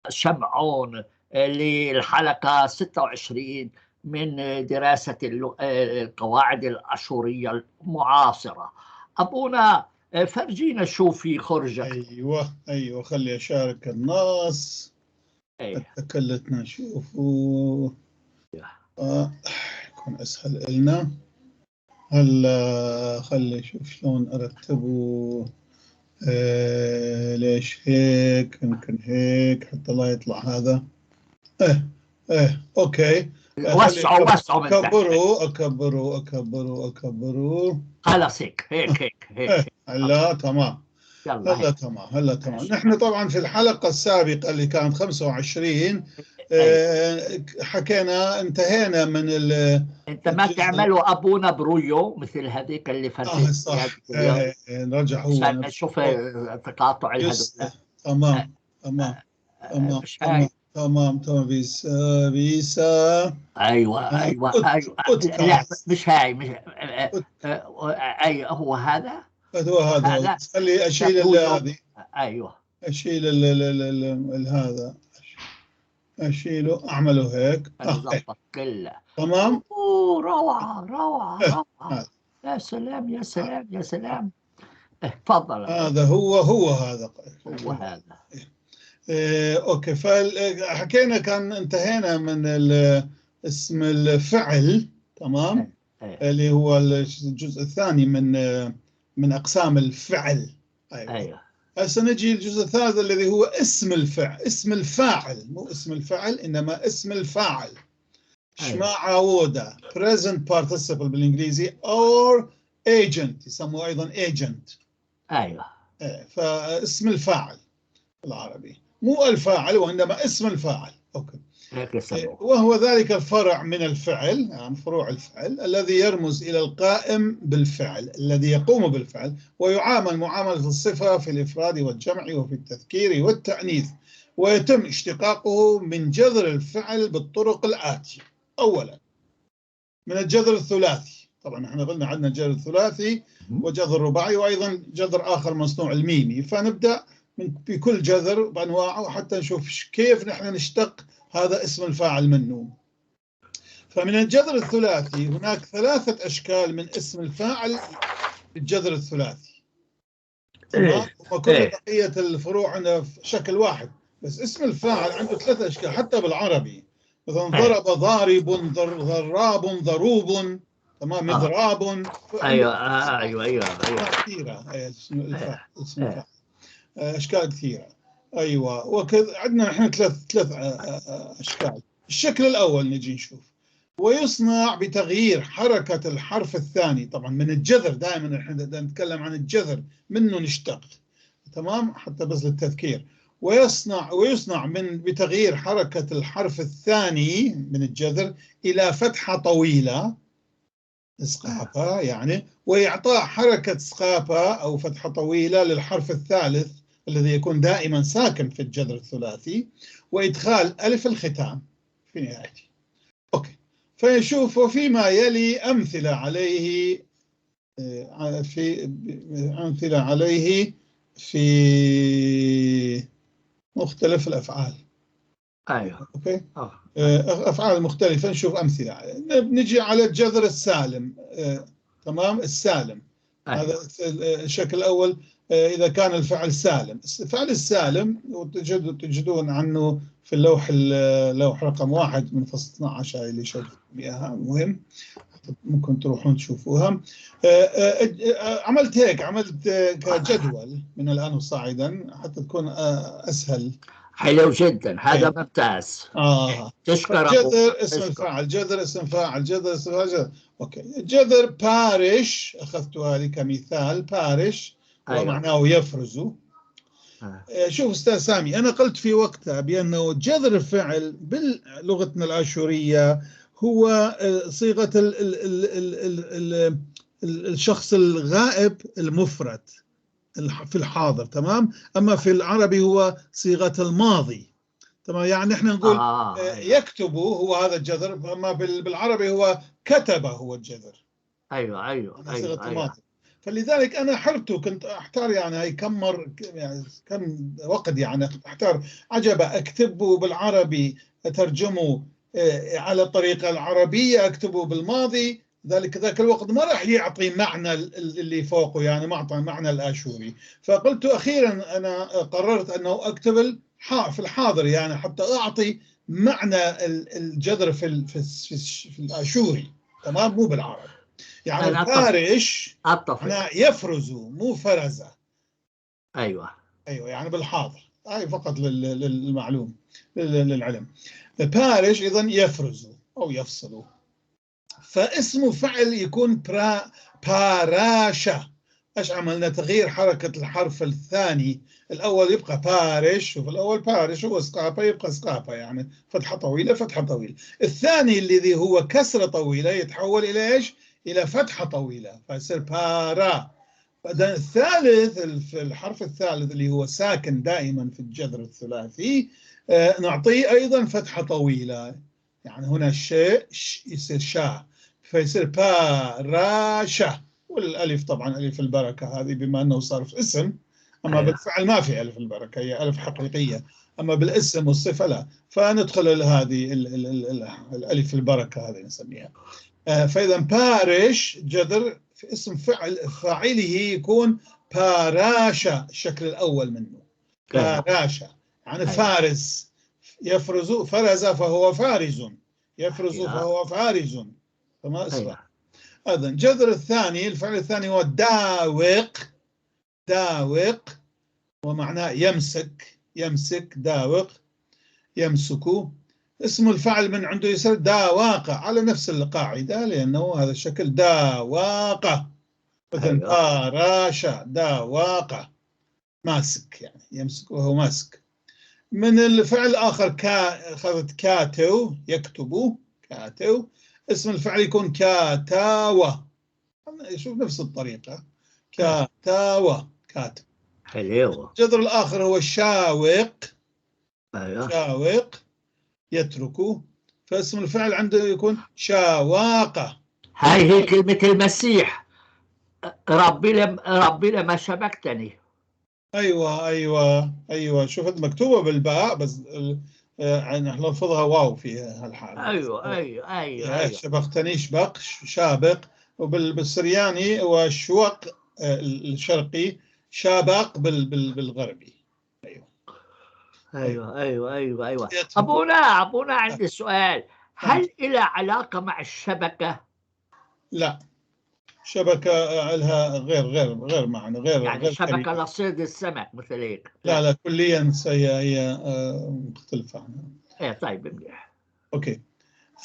شمعون للحلقة 26 من دراسة القواعد الأشورية المعاصرة. أبونا فرجينا شو في خرجك. أيوة خلي أشارك النص. أيوة. حتى كلتنا نشوفه. يكون أسهل إلنا. هلا خلي أشوف شلون أرتبه. ليش هيك؟ يمكن هيك حتى لا يطلع هذا. إيه okay. وسعوا من تحت. أكبروا. خلص هيك هيك هيك هيك. هلا تمام. يلا هلا تمام. نحن طبعا في الحلقة السابقة اللي كانت 25 حكينا، انتهينا من انت ما تعملوا ابونا برويو مثل هذيك اللي فرجيت. صح. نرجع هو عشان نشوف تقاطع الهدول. تمام تمام تمام تمام تمام. فيسا. ايوه ايوه ايوه. لا مش هاي، مش اي هو هذا. هو هذا. خلي اشيل هذه. ايوه اشيل هذا، اشيله، اعمله هيك. ظبط كله تمام. اوه روعه روعه روعه. يا سلام يا سلام يا سلام. تفضل. هذا هو هذا هو هذا. okay. فحكينا كان انتهينا من اسم الفعل، تمام؟ اللي هو الجزء الثاني من اقسام الفعل. ايوه. هسه نجي الجزء الثالث الذي هو اسم الفعل، اسم الفاعل، مو اسم الفعل انما اسم الفاعل. شماعودا present participle بالانجليزي or agent، يسموه ايضا agent. ايوه. فاسم الفاعل العربي، مو الفاعل وانما اسم الفاعل. okay. وهو ذلك الفرع من الفعل، يعني فروع الفعل الذي يرمز الى القائم بالفعل، الذي يقوم بالفعل، ويعامل معاملة الصفة في الافراد والجمع وفي التذكير والتأنيث، ويتم اشتقاقه من جذر الفعل بالطرق الآتية. اولا من الجذر الثلاثي، طبعا احنا قلنا عندنا جذر ثلاثي وجذر رباعي وايضا جذر اخر مصنوع الميمي، فنبدأ بكل جذر بانواعه حتى نشوف كيف نحن نشتق هذا اسم الفاعل منه. فمن الجذر الثلاثي هناك ثلاثة أشكال من اسم الفاعل بالجذر الثلاثي. تمام؟ وكل بقية الفروع عندنا شكل واحد، بس اسم الفاعل عنده ثلاثة أشكال حتى بالعربي. مثلا ضرب ضارب، ضراب، ضروب، تمام، مضراب. ايوه ايوه ايوه ايوه. كثيرة اسم الفاعل، اسم الفاعل أشكال كثيرة. أيوة. وكذا عندنا نحن ثلاث أشكال. الشكل الأول نجي نشوف، ويصنع بتغيير حركة الحرف الثاني، طبعا من الجذر، دائما نحن نتكلم عن الجذر منه نشتق، تمام، حتى بس للتذكير. ويصنع من بتغيير حركة الحرف الثاني من الجذر إلى فتحة طويلة، إسقاطة يعني، وإعطاء حركة إسقاطة أو فتحة طويلة للحرف الثالث الذي يكون دائما ساكن في الجذر الثلاثي، وإدخال ألف الختام في نهايته. okay. فيشوف وفيما يلي أمثلة عليه، في أمثلة عليه في مختلف الأفعال. أيوه. okay. أفعال مختلفة نشوف أمثلة عليه. نجي على الجذر السالم. تمام، السالم. أيوه. هذا الشكل الأول إذا كان الفعل سالم. الفعل السالم تجدون عنه في اللوح رقم 1 من فصل 12 اللي شرحت إياها، مهم ممكن تروحون تشوفوها. عملت هيك، عملت كجدول من الآن وصاعدا حتى تكون أسهل. حلو جدا، هذا ممتاز. تشكر. جذر اسم الفاعل، جذر اسم فاعل، جذر اسم فاعل. okay. جذر بارش اخذته هذه كمثال، بارش. أيوة. ومعناه يفرز. شوف استاذ سامي، انا قلت في وقتها بانه جذر الفعل بلغتنا الاشوريه هو صيغه ال ال ال ال ال الشخص الغائب المفرد في الحاضر، تمام؟ اما في العربي هو صيغه الماضي، تمام؟ يعني احنا نقول يكتب هو هذا الجذر، اما بالعربي هو كتب هو الجذر. ايوه ايوه ايوه, صيغه أيوة. الماضي. فلذلك أنا حرت وكنت أحتار، يعني هي كم مر يعني كم وقت يعني أحتار، عجب أكتبه بالعربي أترجمه على الطريقة العربية، أكتبه بالماضي، ذاك الوقت ما راح يعطي معنى اللي فوقه، يعني ما أعطى معنى الآشوري. فقلت أخيرا أنا قررت أنه أكتب في الحاضر، يعني حتى أعطي معنى الجذر في في في الآشوري، تمام، مو بالعربي. يعني فارش أنا يفرز مو فرزة. أيوة أيوة، يعني بالحاضر. هاي فقط للمعلوم للعلم. بارش إذا يفرز أو يفصل، فاسمه فعل يكون باراشا. ايش عملنا؟ تغيير حركة الحرف الثاني، الأول يبقى بارش، وفي الأول بارش هو سقابة يبقى سقابة، يعني فتحة طويلة فتحة طويلة. الثاني الذي هو كسرة طويلة يتحول إلى إيش؟ إلى فتحة طويلة، فيصير بارا. بعدين الثالث، الحرف الثالث اللي هو ساكن دائما في الجذر الثلاثي، نعطيه أيضا فتحة طويلة، يعني هنا شيء يصير شا، فيصير باراشا. والألف طبعا ألف البركة هذه بما أنه صار في اسم، أما بالفعل ما في ألف البركة، هي ألف حقيقية، أما بالاسم والصفة لا، فندخل هذه الألف البركة هذه نسميها. فإذا بارش جذر في اسم فعل فاعله يكون باراشا، الشكل الأول منه باراشا، يعني فارس يفرز، فرز فهو فارز، يفرز فهو فارز، فما اسمه. أيضا جذر الثاني، الفعل الثاني هو داوق. داوق ومعناه يمسك، يمسك، داوق يمسك. اسم الفعل من عنده يصير داواقة على نفس القاعدة، لأنه هذا الشكل داواقة، مثل باراشا داواقة، ماسك يعني يمسك وهو ماسك. من الفعل الآخر أخذت كاتو يكتب، كاتو اسم الفعل يكون كاتاوة، شوف نفس الطريقة، كاتاوة كاتب. حلو. الجذر الآخر هو شاوق. شاوق يترك، فاسم الفعل عنده يكون شاواقة. هاي هي كلمة المسيح، ربي لما شبكتني. أيوة أيوة أيوة، شوف مكتوبة بالباء بس يعني نحن نلفظها واو في هالحالة. أيوة أيوة أيوة, أيوة. شبقتني شبق شابق، وبالسرياني والشوق الشرقي شابق بالغربي. أيوة أيوة أيوة أيوة أيوة. أبونا عندي سؤال، هل إلى علاقة مع الشبكة؟ لا، شبكة لها غير غير غير معنى، غير يعني غير شبكة لصيد السمك مثل هيك. لا لا كليا هي مختلفة عنها. ايه طيب منيح. okay،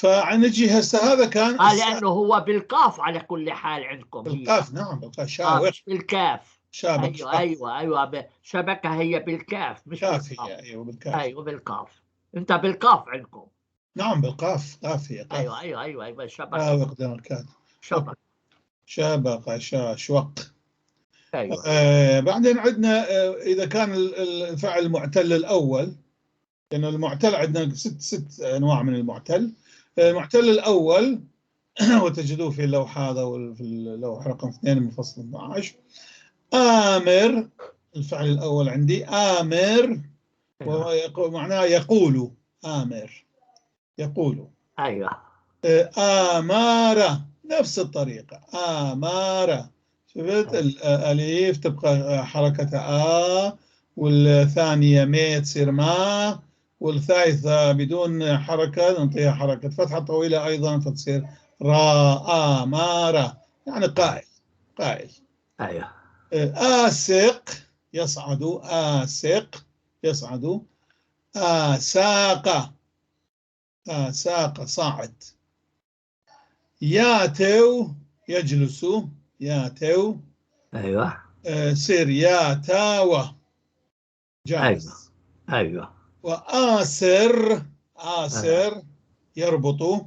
فعنجي هسه هذا كان لأنه هو بالقاف على كل حال عندكم. بالقاف، نعم بالقاف، شاوق مش بالكاف. شابك. أيوة أيوة أيوة، شبكة هي بالكاف مش كاف هي. أيوة بالكاف. أيوة بالقاف، أنت بالقاف عندكم. نعم بالقاف، قاف هي قاف. أيوة أيوة أيوة أيوة شبكة. شابك. شبكة. شابق شوق. أيوة. بعدين عندنا إذا كان الفعل المعتل الأول، لأنه المعتل عندنا ست أنواع من المعتل. المعتل الأول وتجدوه في اللوحة هذا وفي اللوحة رقم 2 من فصل 12. آمر، الفعل الأول عندي آمر، ومعناه يقول، آمر يقول. أيوة. آمارة نفس الطريقة، آمارة، شفت الأليف تبقى حركة آ، والثانية مي تصير ما، والثالثة بدون حركة نعطيها حركة فتحة طويلة أيضا فتصير را، آمارة يعني قائل، قائل. أيوة. آسق يصعد، آسق يصعد، آساق، آساق صعد. ياتو يجلس، ياتو. أيوة. سير ياتاوى جالس. أيوة أيوة. وآسر، آسر يربط،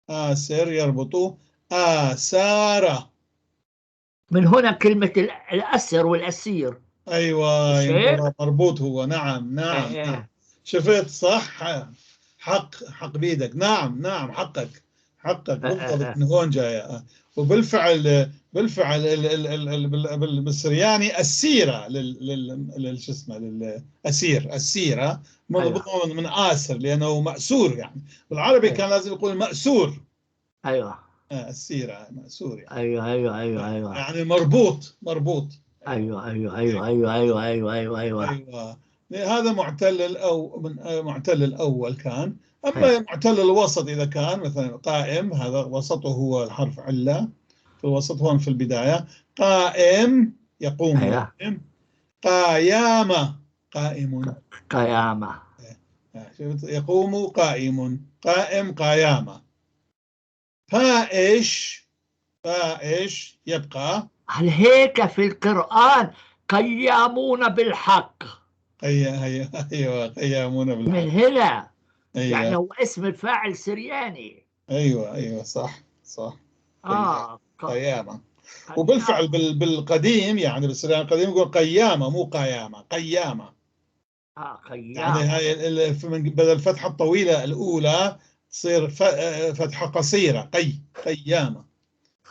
آسر يربط، آسار. من هنا كلمة الأسر والأسير. أيوة مربوط هو. نعم نعم, نعم. شفت صح، حق بيدك. نعم نعم حقك. حقك بالضبط، من هون جاية. وبالفعل بالفعل بالسرياني السيرة لل شو اسمه للأسير، السيرة من آسر لأنه مأسور، يعني بالعربي كان لازم يقول مأسور. ايوه السيرة مأسور يعني. ايوه ايوه ايوه ايوه، يعني مربوط مربوط. ايوه ايوه ايوه ايوه ايوه ايوه ايوه ايوه ايوه. هذا معتل او من معتل الاول كان. اما معتل الوسط اذا كان مثلا قائم، هذا وسطه هو الحرف عله في الوسط هون في البداية، قائم يقوم. أيوة. قايامه قائم، قيامه يقوم قائم، قائم قيامه. فائش فائش يبقى. هل هيك في القرآن قيامون بالحق؟ ايوه قيامون بالحق من هنا. أيوة. يعني هو اسم الفاعل سرياني. ايوه ايوه صح صح. قيامة. وبالفعل بالقديم يعني بالسرياني القديم يقول قيامة مو قيامة، قيامة. قيامة يعني هاي بدل الفتحة الطويلة الأولى تصير فتحة قصيرة، قيامة.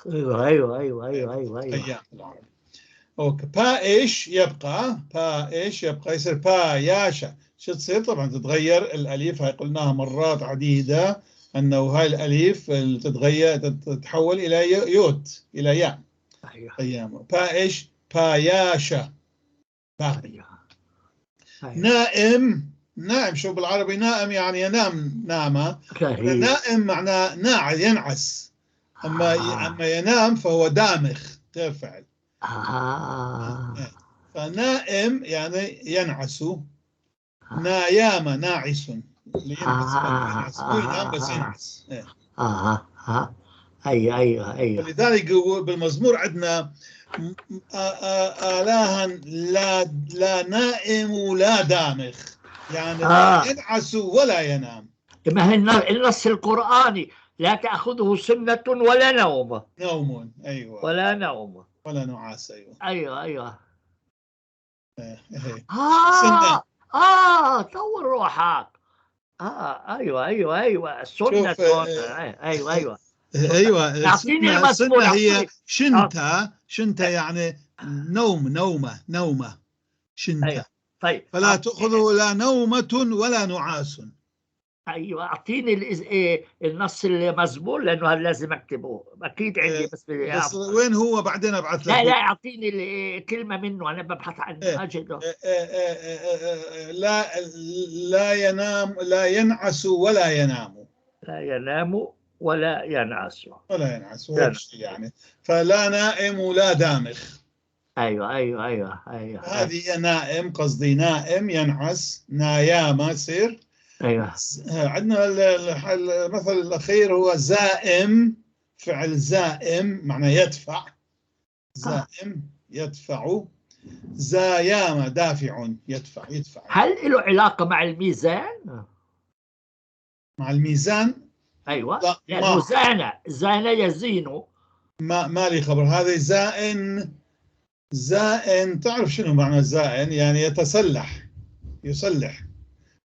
ايوه ايوه ايوه ايوه ايوه ايوه قيامة العربي. okay. بائش يبقى، بائش يبقى يصير باياشا. شو تصير؟ طبعا تتغير الاليف، هاي قلناها مرات عديدة انه هاي الاليف تتغير تتحول الى يوت، الى ياء. ايوه قيامة. بائش باياشا. با. نائم، نائم شو بالعربي نائم يعني ينام، نام. نائم معناه ناعس ينعس. اما اما ينام فهو دامخ غير فعل. فنائم يعني ينعس، نايام ناعس، اللي ينعس ينعس مو ينام بس ينعس. ايوه ايوه ايوه. فلذلك بالمزمور عندنا آلها لا نائم ولا دامخ، يعني لا ينعس ولا ينام. ما هي النص القرآني لا تأخذه سنة ولا نوم. نوم ايوه، ولا نوم ولا نعاس. ايوه ايوه ايوه. سنة. طور روحك. ايوه ايوه ايوه السنة. ايوه ايوه ايوه. السنة هي شنتا، شنتا يعني نوم، نومة، نومة، شنتا. أيوة. طيب فلا تأخذه لا نومة ولا نعاس. ايوه اعطيني النص المزبوط لانه هذا لازم اكتبه اكيد عندي، بس بس وين هو بعدين ابعث لك. لا لا اعطيني كلمة منه، انا ببحث عنه اجده. لا لا ينام، لا ينعس ولا ينام. لا ينام ولا ينعس، ولا ينعس يعني، فلا نائم ولا دامخ. ايوه ايوه ايوه ايوه. هذه نائم، قصدي نائم ينعس، نايامه يصير. ايوه. عندنا المثل الاخير هو زائم، فعل زائم معناه يدفع، زائم يدفع، زايام دافع يدفع يدفع. هل له علاقة مع الميزان؟ مع الميزان؟ ايوه، لانه زان، زان يزين. ما لي خبر. هذا زائن، زائن تعرف شنو معنى زائن؟ يعني يتسلح، يسلح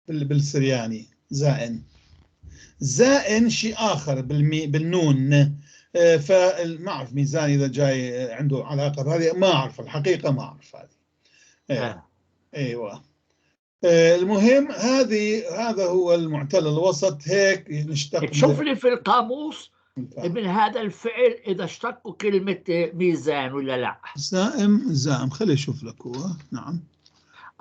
بالسرياني. زائن، زائن شيء آخر بالنون. فما أعرف ميزان إذا جاي عنده علاقة بهذه، ما أعرف الحقيقة، ما أعرف هذه. أيوة. المهم هذا هو المعتل الوسط. هيك نشتق. تشوف لي في القاموس من هذا الفعل إذا اشتقوا كلمة ميزان ولا لا. زائم، زائم، خلي أشوف لك هو. نعم.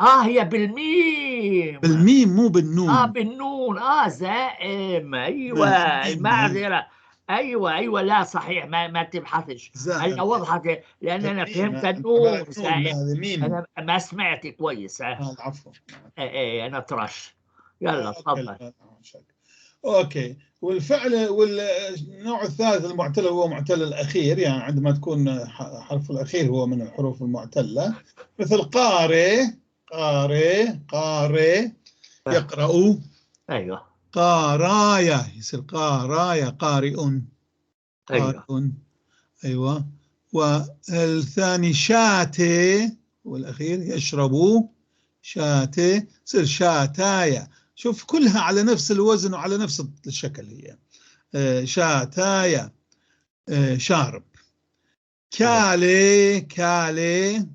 هي بالميم، بالميم مو بالنون. بالنون. زائم. ايوه المعذره. ايوه ايوه، لا صحيح، ما تبحثش. هلا وضحت لان انا فهمت النون زائم. انا ما سمعت كويس. العفو. ايه انا طرش. يلا تفضل. okay. والفعل والنوع الثالث المعتل هو معتل الاخير، يعني عندما تكون حرف الاخير هو من الحروف المعتله، مثل قارئ، قارئ، قارئ يقرأ. أيوة. قارايا يصير قارايا، قارئ. أيوة. قارئ. أيوة. والثاني شاتي، والأخير يشرب، شاتي يصير شاتايا. شوف كلها على نفس الوزن وعلى نفس الشكل هي. شاتايا شارب. كالي كالي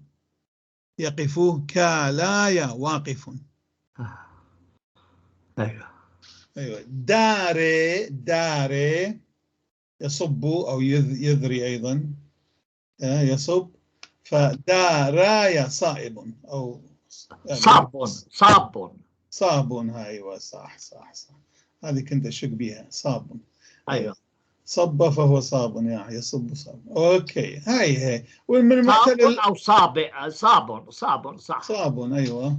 يقف، كالايا واقف. أيوه أيوه. داري داري يصب أو يذري أيضا، يصب، فدارايا صائب أو يعني صاب صاب صاب. أيوه صح صح صح، هذه كنت أشك بها، صاب. أيوه صب فهو صاب، يعني يصب صاب. okay هاي هي. ومن صاب أو صاب صاب صاب صح صاب. أيوه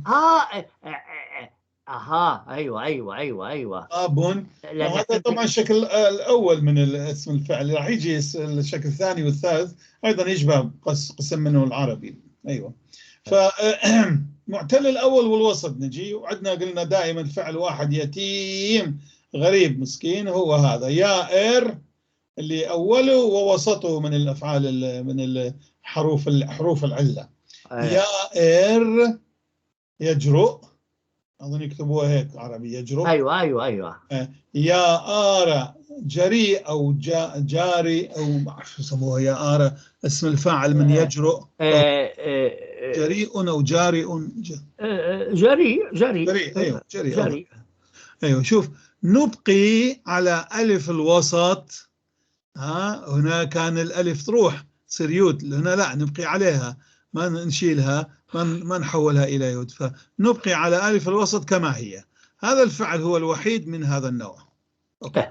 اها ايوه ايوه ايوه ايوه صاب. وهذا طبعا الشكل الاول من اسم الفعل، راح يجي الشكل الثاني والثالث ايضا يشبه قسم منه العربي. ايوه فمعتل الاول والوسط نجي، وعندنا قلنا دائما فعل واحد يتيم غريب مسكين هو هذا يائر، اللي اوله ووسطه من الافعال من الحروف حروف العلة. يائر يجرؤ، أظن يكتبوها هيك عربي يجرؤ. أيوة أيوة أيوة. يا آرى جريء أو جاري أو ما أعرف شو يسموها، يا آرى اسم الفاعل من يجرؤ، جريء أو جارئ، جريء جريء جريء. أيوة جريء جريء. أيوة شوف، نبقي على ألف الوسط، ها هنا كان الألف تروح تصير يود، هنا لا نبقي عليها، ما نشيلها، ما نحولها إلى يود، فنبقي على ألف الوسط كما هي. هذا الفعل هو الوحيد من هذا النوع. okay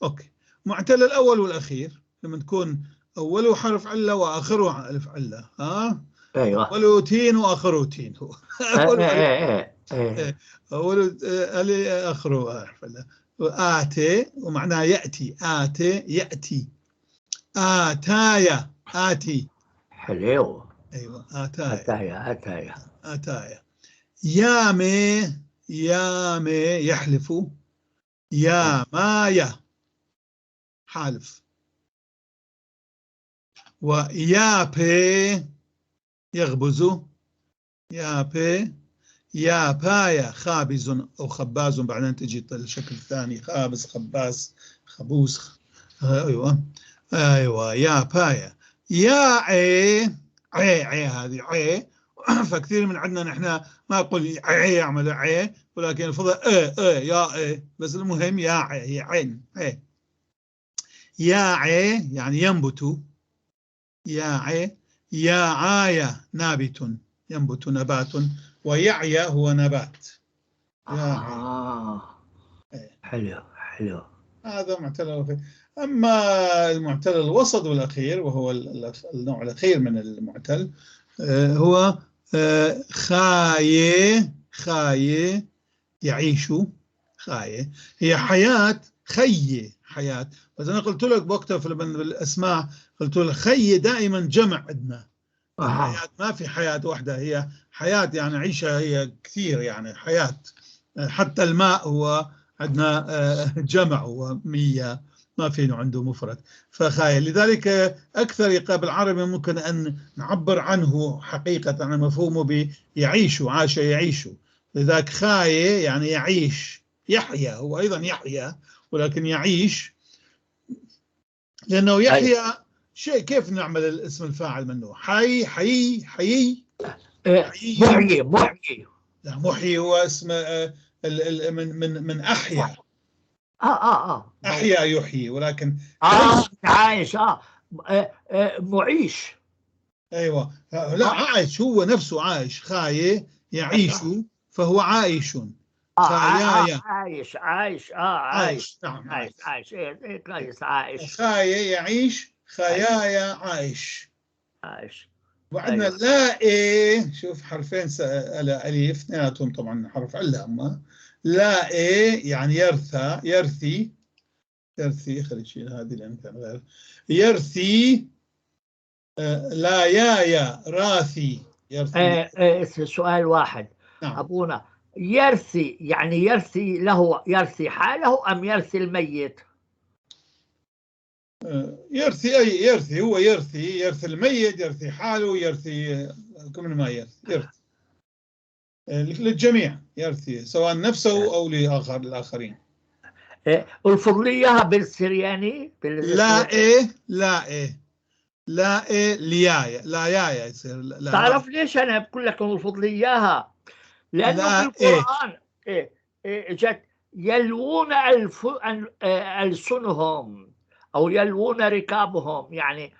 okay. معتل الأول والأخير لما تكون أوله حرف علة وآخره ألف علة، ها أيوة، أوله تين وآخره تين، هو أوله آخره حرف علة. آتي ومعناه يأتي، آتي يأتي، آتايا آتي. حلو. أيوة آتايا آتايا آتايا آتايا. يامي يامي يحلف، يا مايا حالف. ويابي يغبز، يابي يا بايا خابز أو خباز، بعدين تجي الشكل الثاني خابز خباز خبوس. أيوة أيوة يا بايا. يا عي عي عي، هذه عي. فكثير من عندنا نحن ما نقول عي يعمل عي، ولكن الفضل ا ا يا ا، بس المهم يا عي، هي عين عي. يا عي يعني ينبت، يا عي. يا عايا نابت، ينبت نبات، ويعيا هو نبات. يا عي. حلو حلو. هذا معتل الأخير. أما المعتل الوسط والأخير وهو النوع الأخير من المعتل، هو خاية خاية يعيش، خاية هي حياة، خية حياة. بس أنا قلت لك بوقتها في بالأسماء قلت لك خية دائما جمع عندنا. حياة ما في حياة واحدة، هي حياة يعني عيشة هي كثير، يعني حياة. حتى الماء هو عندنا جمع، هو مياه، ما في عنده مفرد، فخايل. لذلك أكثر بالعربي ممكن أن نعبر عنه حقيقة عن مفهومه بيعيش، عاش يعيش. لذلك خاية يعني يعيش، يحيا، هو أيضا يحيا ولكن يعيش، لأنه يحيا شيء. كيف نعمل الاسم الفاعل منه؟ حي حي حي محيي محيي. لا محيي هو اسم من من من أحيا. أحيا يحيي، ولكن عايش معيش. أيوة لا عايش، هو نفسه عايش. خاية يعيش فهو عايش. خايا عايش عايش عايش. نعم عايش عايش. إيه كويس عايش. خاية يعيش، خيايا عايش عايش. وعندنا أيوة. لا إيه، شوف حرفين ألف اثنيناتهم طبعا حرف علة، أما لا إيه يعني يرثى، يرثي يرثي، خلي نشيل هذه لأن كان غير يرثي. لا يا يا راثي يرثي. سؤال واحد. نعم. أبونا يرثي يعني يرثي له، يرثي حاله أم يرثي الميت؟ يرثي، أي يرثي، هو يرثي، يرثي الميت، يرثي حاله، يرثي كل ما يرثي، يرثي للجميع، يرثي سواء نفسه أو لآخر الآخرين. الفظ لي اياها بالسرياني. لا ايه لا ايه لا ايه ليايا، لا يايا يصير. لا. تعرف ليش انا بقول لك الفظ لي اياها؟ لانه في القران ايه اجت يلوون ألسنهم او يلوون ركابهم، يعني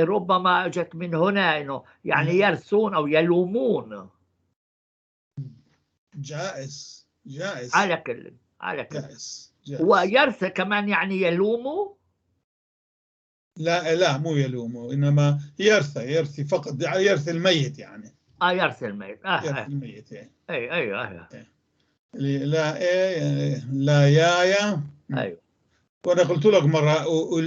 ربما اجت من هنا انه يعني يرثون او يلومون. جائز جائز على كل على كل جائز جائز. ويرثى كمان يعني يلوموا؟ لا لا، مو يلوموا، انما يرثى، يرثي فقط، يرثي الميت يعني. يرثي الميت. يرثي الميت. اي ايوه ايوه. لا ايه لا يايا. ايوه. وانا قلت لك مره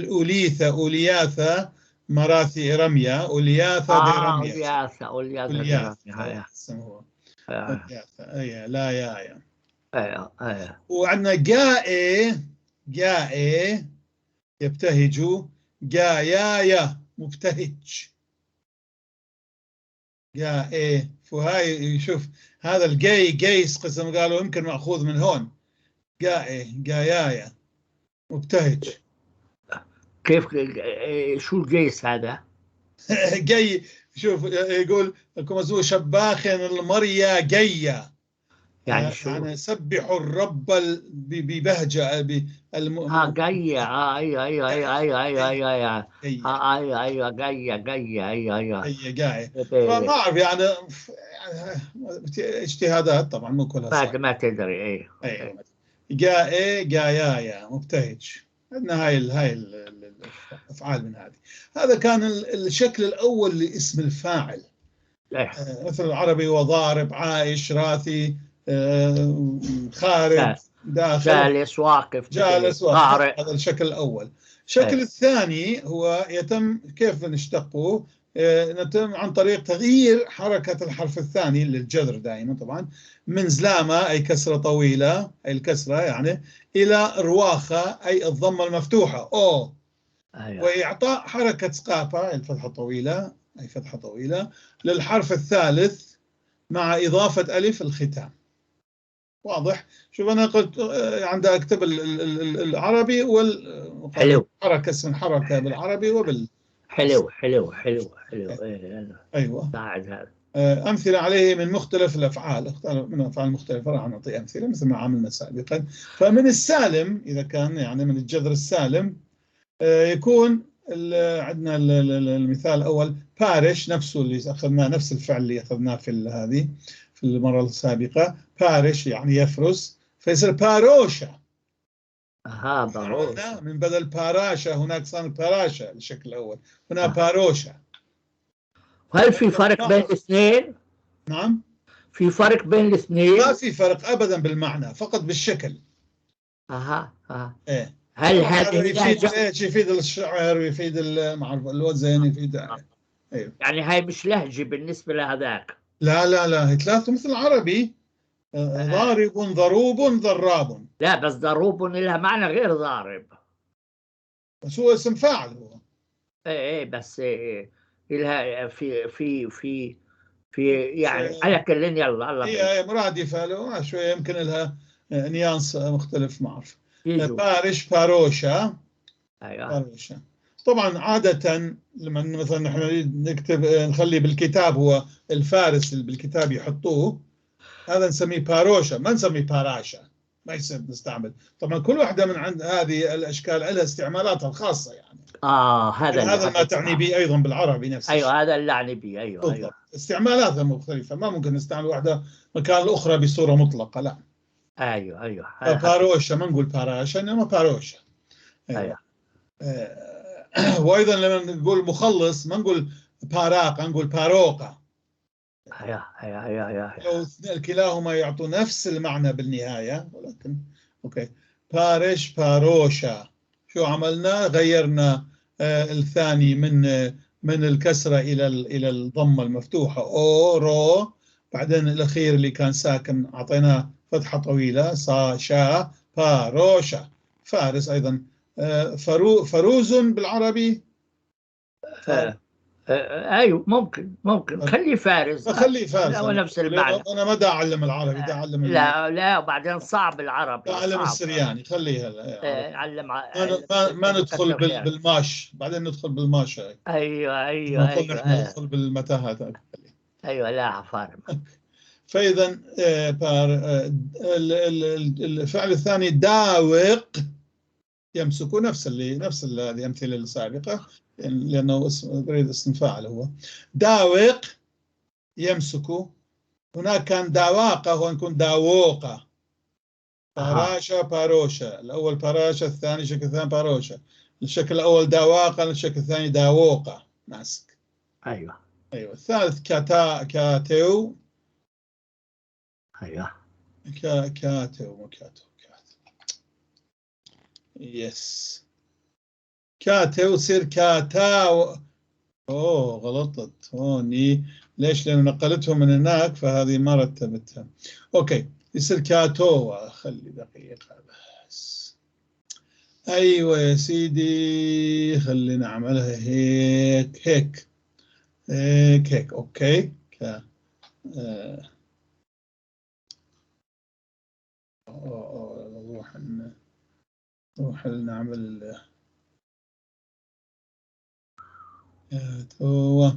اوليثا اولياثا مراثي رمية، اولياثا رمية. اولياثا اولياثا اولياثا. اي لا يايا. ايوه ايوه. وعندنا جائي، جائي يبتهج، جايايا مبتهج. جائي، فهاي شوف هذا الجاي جيس قسم قالوا يمكن مأخوذ من هون. جائي جايايا مبتهج. كيف شو الجيس هذا؟ جاي شوف يقول لكم شباخ المريا جيا، يعني شو؟ يعني سبحوا الرب ببهجة. جاية. ايوه ايوه ايوه ايوه ايوه ايوه ايوه ايوه ايوه جاية جاية ايوه ايوه جاية. فما اعرف يعني اجتهادات طبعا مو كلها صح. ما تدري. ايوه ايوه. جاء جايايا مبتهج. عندنا هاي الافعال من هذه. هذا كان الشكل الاول لاسم الفاعل. مثل العربي وضارب، عايش، راثي، خارج، داخل، جالس، واقف، جالس واقف. هذا الشكل الأول. الشكل الثاني هو يتم كيف نشتقه؟ يتم عن طريق تغيير حركة الحرف الثاني للجذر دائما طبعا، من زلامة أي كسرة طويلة أي الكسرة يعني، إلى رواخة أي الضمة المفتوحة أو. أيوة. وإعطاء حركة سقافة الفتحة الطويلة أي فتحة طويلة للحرف الثالث مع إضافة ألف الختام. واضح؟ شوف أنا قلت عندها أكتب العربي وال حلو. حركة اسم حركة بالعربي وبال حلو حلو حلو حلو. أيوة. بعد هذا أمثلة عليه من مختلف الأفعال، من الأفعال المختلفة راح نعطي أمثلة مثل ما عملنا سابقا. فمن السالم إذا كان يعني من الجذر السالم يكون عندنا المثال الأول بارش، نفسه اللي أخذناه، نفس الفعل اللي أخذناه في هذه في المرة السابقة. بارش يعني يفرس، فيصير باروشا. باروشا من بدل باراشا هناك صار باراشا الشكل الأول، هنا باروشا. هل في فرق بين الاثنين؟ نعم، في فرق بين الاثنين؟ ما في فرق أبدا بالمعنى، فقط بالشكل. إيه. هل هذا يفيد يفيد الشعر ويفيد الوزن، يفيد. أيوه. يعني هاي مش لهجة بالنسبة لهذاك. لا لا لا، هي ثلاثة مثل العربي. ضارب ضروب ضراب. لا بس ضروب لها معنى غير ضارب، بس هو اسم فاعل هو. ايه بس إيه لها في في في في يعني على كل يلا الله. هي مرادفة له شوية، يمكن لها نيانس مختلف ما اعرف. بارش باروشا. ايوه باروشا. طبعا عادة لما مثلا نحن نريد نكتب نخلي بالكتاب، هو الفارس اللي بالكتاب يحطوه، هذا نسميه باروشا، ما نسميه باراشا، ما يصير نستعمل. طبعا كل واحدة من عند هذه الأشكال لها استعمالاتها الخاصة يعني. هذا هذا ما تعني به أيضا بالعربي نفس الشيء. أيوه هذا اللي أعني به. أيوه بالضبط. أيوه. استعمالاتها مختلفة، ما ممكن نستعمل واحدة مكان الأخرى بصورة مطلقة، لا. أيوه أيوه. باروشا ما نقول باراشا، إنما باروشا. أيوه. وأيضا لما نقول مخلص ما نقول باراقة، نقول باروقة. أيوه أيوه أيوه. لو كلاهما يعطوا نفس المعنى بالنهاية، ولكن okay. بارش باروشا، شو عملنا؟ غيرنا الثاني من الكسرة إلى الضمة المفتوحة أو رو، بعدين الأخير اللي كان ساكن أعطيناه فتحة طويلة صا شا باروشا. فارس أيضا. فروز بالعربي. ايوه ممكن خليه فارز. خليه فارز، هو نفس المعنى. انا ما دا اعلم العربي، دا اعلم لا لا، وبعدين صعب العربي، اعلم السرياني. خليه هلا علم. ما ندخل بالماش، بعدين ندخل بالماش. ايوه ايوه ايوه، ندخل بالمتاهات. ايوه لا فارم. فاذا الفعل الثاني داوق يمسك، نفس اللي نفس الامثلة السابقة، لانه اسم اسم فاعل هو. داوق يمسك، هناك كان داواقه، هون يكون داووقه. باراشا باروشا، الاول باراشا، الثاني شكل الثاني باروشا. الشكل الاول داواقه، الشكل الثاني داووقه، ماسك. ايوه ايوه. الثالث كاتا كاتيو. ايوه كاتو مو كاتو، كاتو yes، كاتو يصير كاتاو. اوه غلطت هوني، ليش؟ لانه نقلتهم من هناك فهذه ما رتبتها. okay يصير كاتو. خلي دقيقة بس. ايوه يا سيدي، خلينا نعملها هيك هيك هيك هيك. okay ك نروح نروح نعمل تو.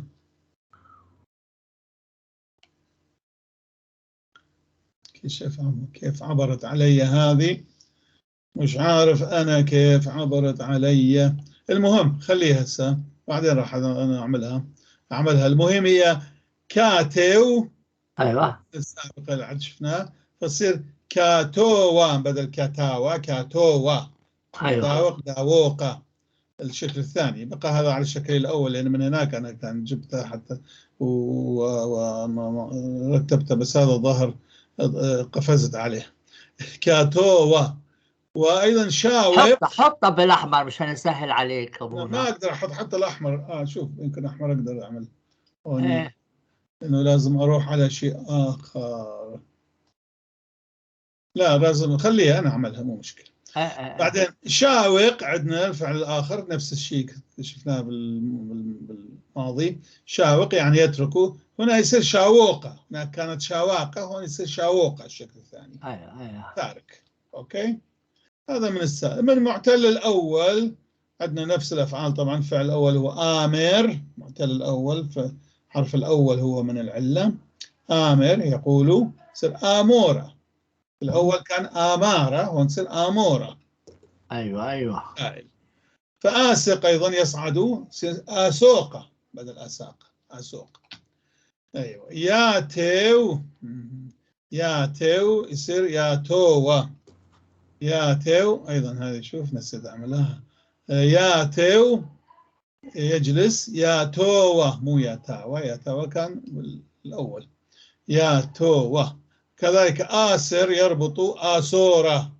كيف عبرت علي هذه؟ مش عارف أنا كيف عبرت علي. المهم خليها هسه، بعدين راح أنا أعملها. المهم هي كاتو. أيوه السابقة اللي عاد شفناه، فتصير كاتوا بدل كاتاوا، كاتوا. أيوه داوق داووقة الشكل الثاني. بقى هذا على الشكل الأول، لأن من هناك أنا كان جبتها حتى ورتبتها، بس هذا الظاهر قفزت عليه. كاتوا. وأيضا شاوق. حطها بالأحمر مشان يسهل عليك أبونا. ما أقدر أحط حتى الأحمر. شوف يمكن أحمر أقدر أعمل. إيه. إنه لازم أروح على شيء آخر. لا لازم خليها أنا أعملها، مو مشكلة. بعدين شاوق عندنا الفعل الآخر، نفس الشيء شفناه بالماضي. شاوق يعني يتركه، هنا يصير شاوقة. هناك كانت شاواقة، هنا يصير شاوقة الشكل الثاني. أيوه تارك. okay هذا من السابق. من المعتل الأول عندنا نفس الأفعال طبعا. الفعل الأول هو آمر، معتل الأول، فحرف الأول هو من العلة. آمر يقول يصير آمورة. الأول كان آمارة، هون تصير آمورة. أيوة أيوة. فآسق أيضا يصعد، آسوقة بدل آساق، آسوق. أيوة. ياتيو، ياتيو يصير ياتوا. ياتيو أيضا هذه شوف نسيت أعملها. ياتيو يجلس، ياتوا مو ياتاوا، ياتاوا كان الأول، ياتوا. كذلك آسر يربط آسورة،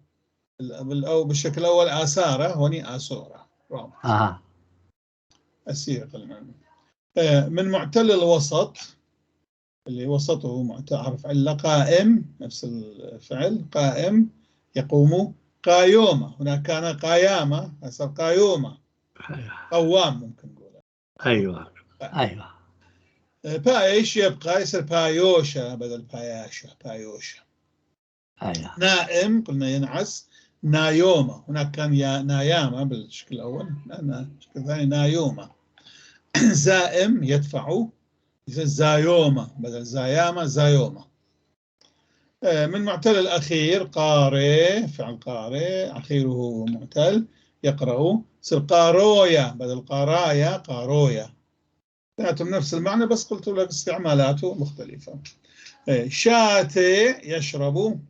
أو بالشكل الأول آسارة، هوني آسورة. أسير قلنا. من معتل الوسط اللي وسطه حرف علة قائم، نفس الفعل قائم يقوم قايومة. هناك كان قايامة، هسه قايومة. قوام ممكن نقول. أيوه أيوه. بايش يبقى يصير بايوشا بدل باياشا، بايوشا. أيوه. نائم قلنا ينعس، نايومة. هناك كان يا نايامة بالشكل الأول، الشكل الثاني نايومة. زائم يدفع، يصير زايومة بدل زايامة، زايومة. من معتل الأخير قارئ، فعل قارئ أخيرة معتل يقرأ، يصير قارويا بدل قارايا، قارويا. اثنيناتهم نفس المعنى، بس قلت لك استعمالاته مختلفة. شاتي يشرب،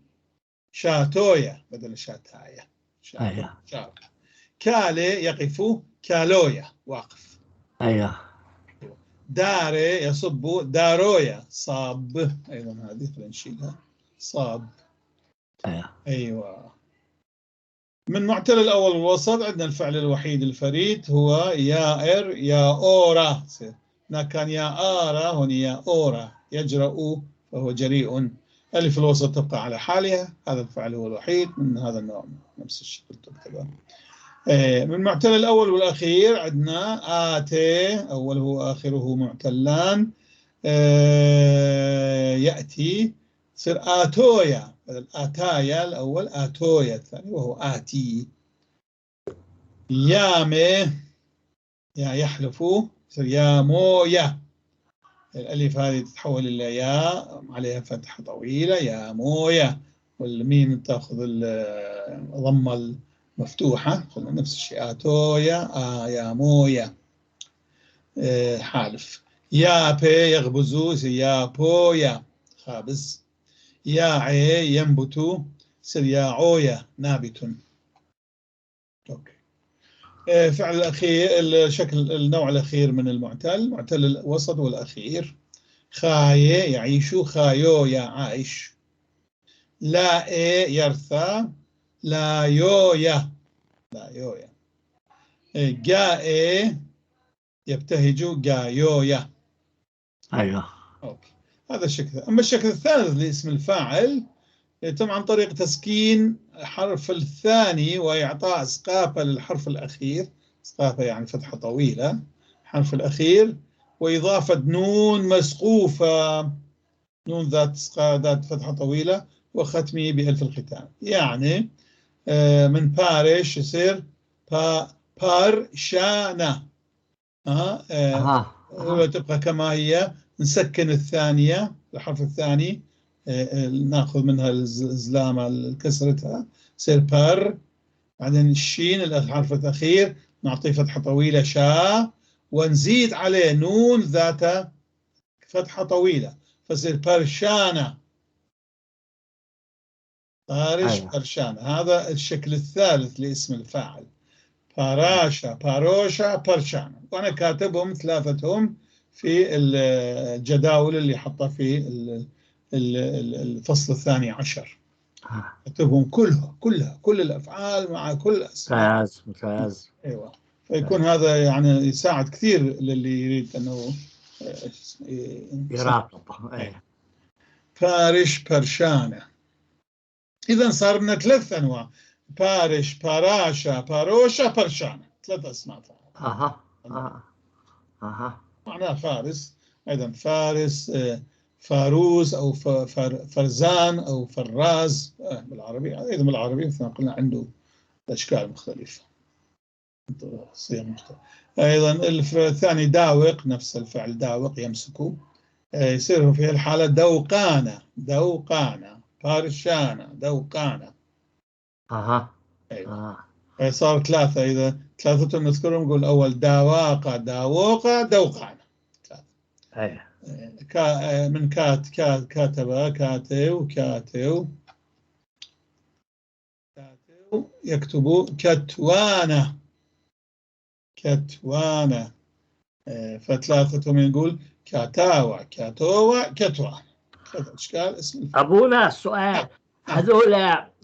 شاتويا بدل شاتايا. أيوه. كالي يقف، كالويا واقف. أيوه. داري يصب، دارويا صاب. أيضا هذه خلينا نشيلها، صاب. أيوه. أيوه. من معتل الأول والوسط عندنا الفعل الوحيد الفريد هو يائر، يا أورا. هناك كان يا آرا، هنا يا أورا. يجرأ فهو جريء. ألف الوسط تبقى على حالها، هذا الفعل هو الوحيد من هذا النوع، نفس الشكل تكتبه. من المعتل الأول والأخير عندنا آتي، أوله وآخره معتلان. يأتي يصير آتويا، بدل آتايا الأول آتويا الثاني وهو آتي. يامي يا يحلف يصير يامويا، الألف هذه تتحول إلى ياء عليها فتحة طويلة، يامويا، والميم تأخذ الضمة المفتوحة. قلنا نفس الشيء آتويا يامويا. حالف. يابي يغبزو يابويا خابز. ياعي ينبت يصير ياعويا نابت. okay. فعل الأخير، الشكل النوع الأخير من المعتل، معتل الوسط والأخير. خاي يعيش، خايو يا عايش. لا يرثى، لا يويا، لا يويا. جاء يبتهج، جايويا. ايوه. okay، هذا الشكل. اما الشكل الثالث لاسم الفاعل يتم عن طريق تسكين حرف الثاني وإعطاء سقافة للحرف الأخير، سقافة يعني فتحة طويلة، حرف الأخير، وإضافة نون مسقوفة، نون ذات ذات فتحة طويلة، وختمه بألف الختام. يعني من بارش يصير بارشانا. وتبقى كما هي، نسكن الثانية، الحرف الثاني ناخذ منها الزلامة كسرتها يصير بر، بعدين الشين الحرف الأخير نعطيه فتحة طويلة شا، ونزيد عليه نون ذات فتحة طويلة فصير برشانا. بارش. أيوة. برشانا. هذا الشكل الثالث لاسم الفاعل، باراشا باروشا برشانا. وأنا كاتبهم ثلاثتهم في الجداول اللي حطها في الفصل 12. كتبهم كلها كلها كل الأفعال مع كل الأسماء. ممتاز ممتاز. أيوة، فيكون هذا يعني يساعد كثير للي يريد أنه يراقب. أيوة. بارش برشانة. إذا صار لنا ثلاث أنواع: بارش، باراشا، باروشا، برشانة، ثلاث أسماء فعل. أها أها أها. معناه فارس، أيضا فارس، فاروس أو فرزان أو فراز بالعربي. أيضا بالعربي مثل ما قلنا عنده أشكال مختلفة، صيغ مختلفة. أيضا الثاني داوق، نفس الفعل داوق يمسكه، يصير في الحالة دوقانة، دوقانة، بارشانة، دوقانة. أها. أيوة. صار ثلاثة، إذا ثلاثتهم نذكرهم نقول أول داواقة، داوقة، دوقانة. ثلاثة. أيوة. من كات كات كاتب كاتو كاتو كاتو يكتب كتوانة، كتوانة. فثلاثتهم نقول كاتاوى، كاتوى، كتوانة. ثلاث أشكال اسم الفاعل. أبونا السؤال،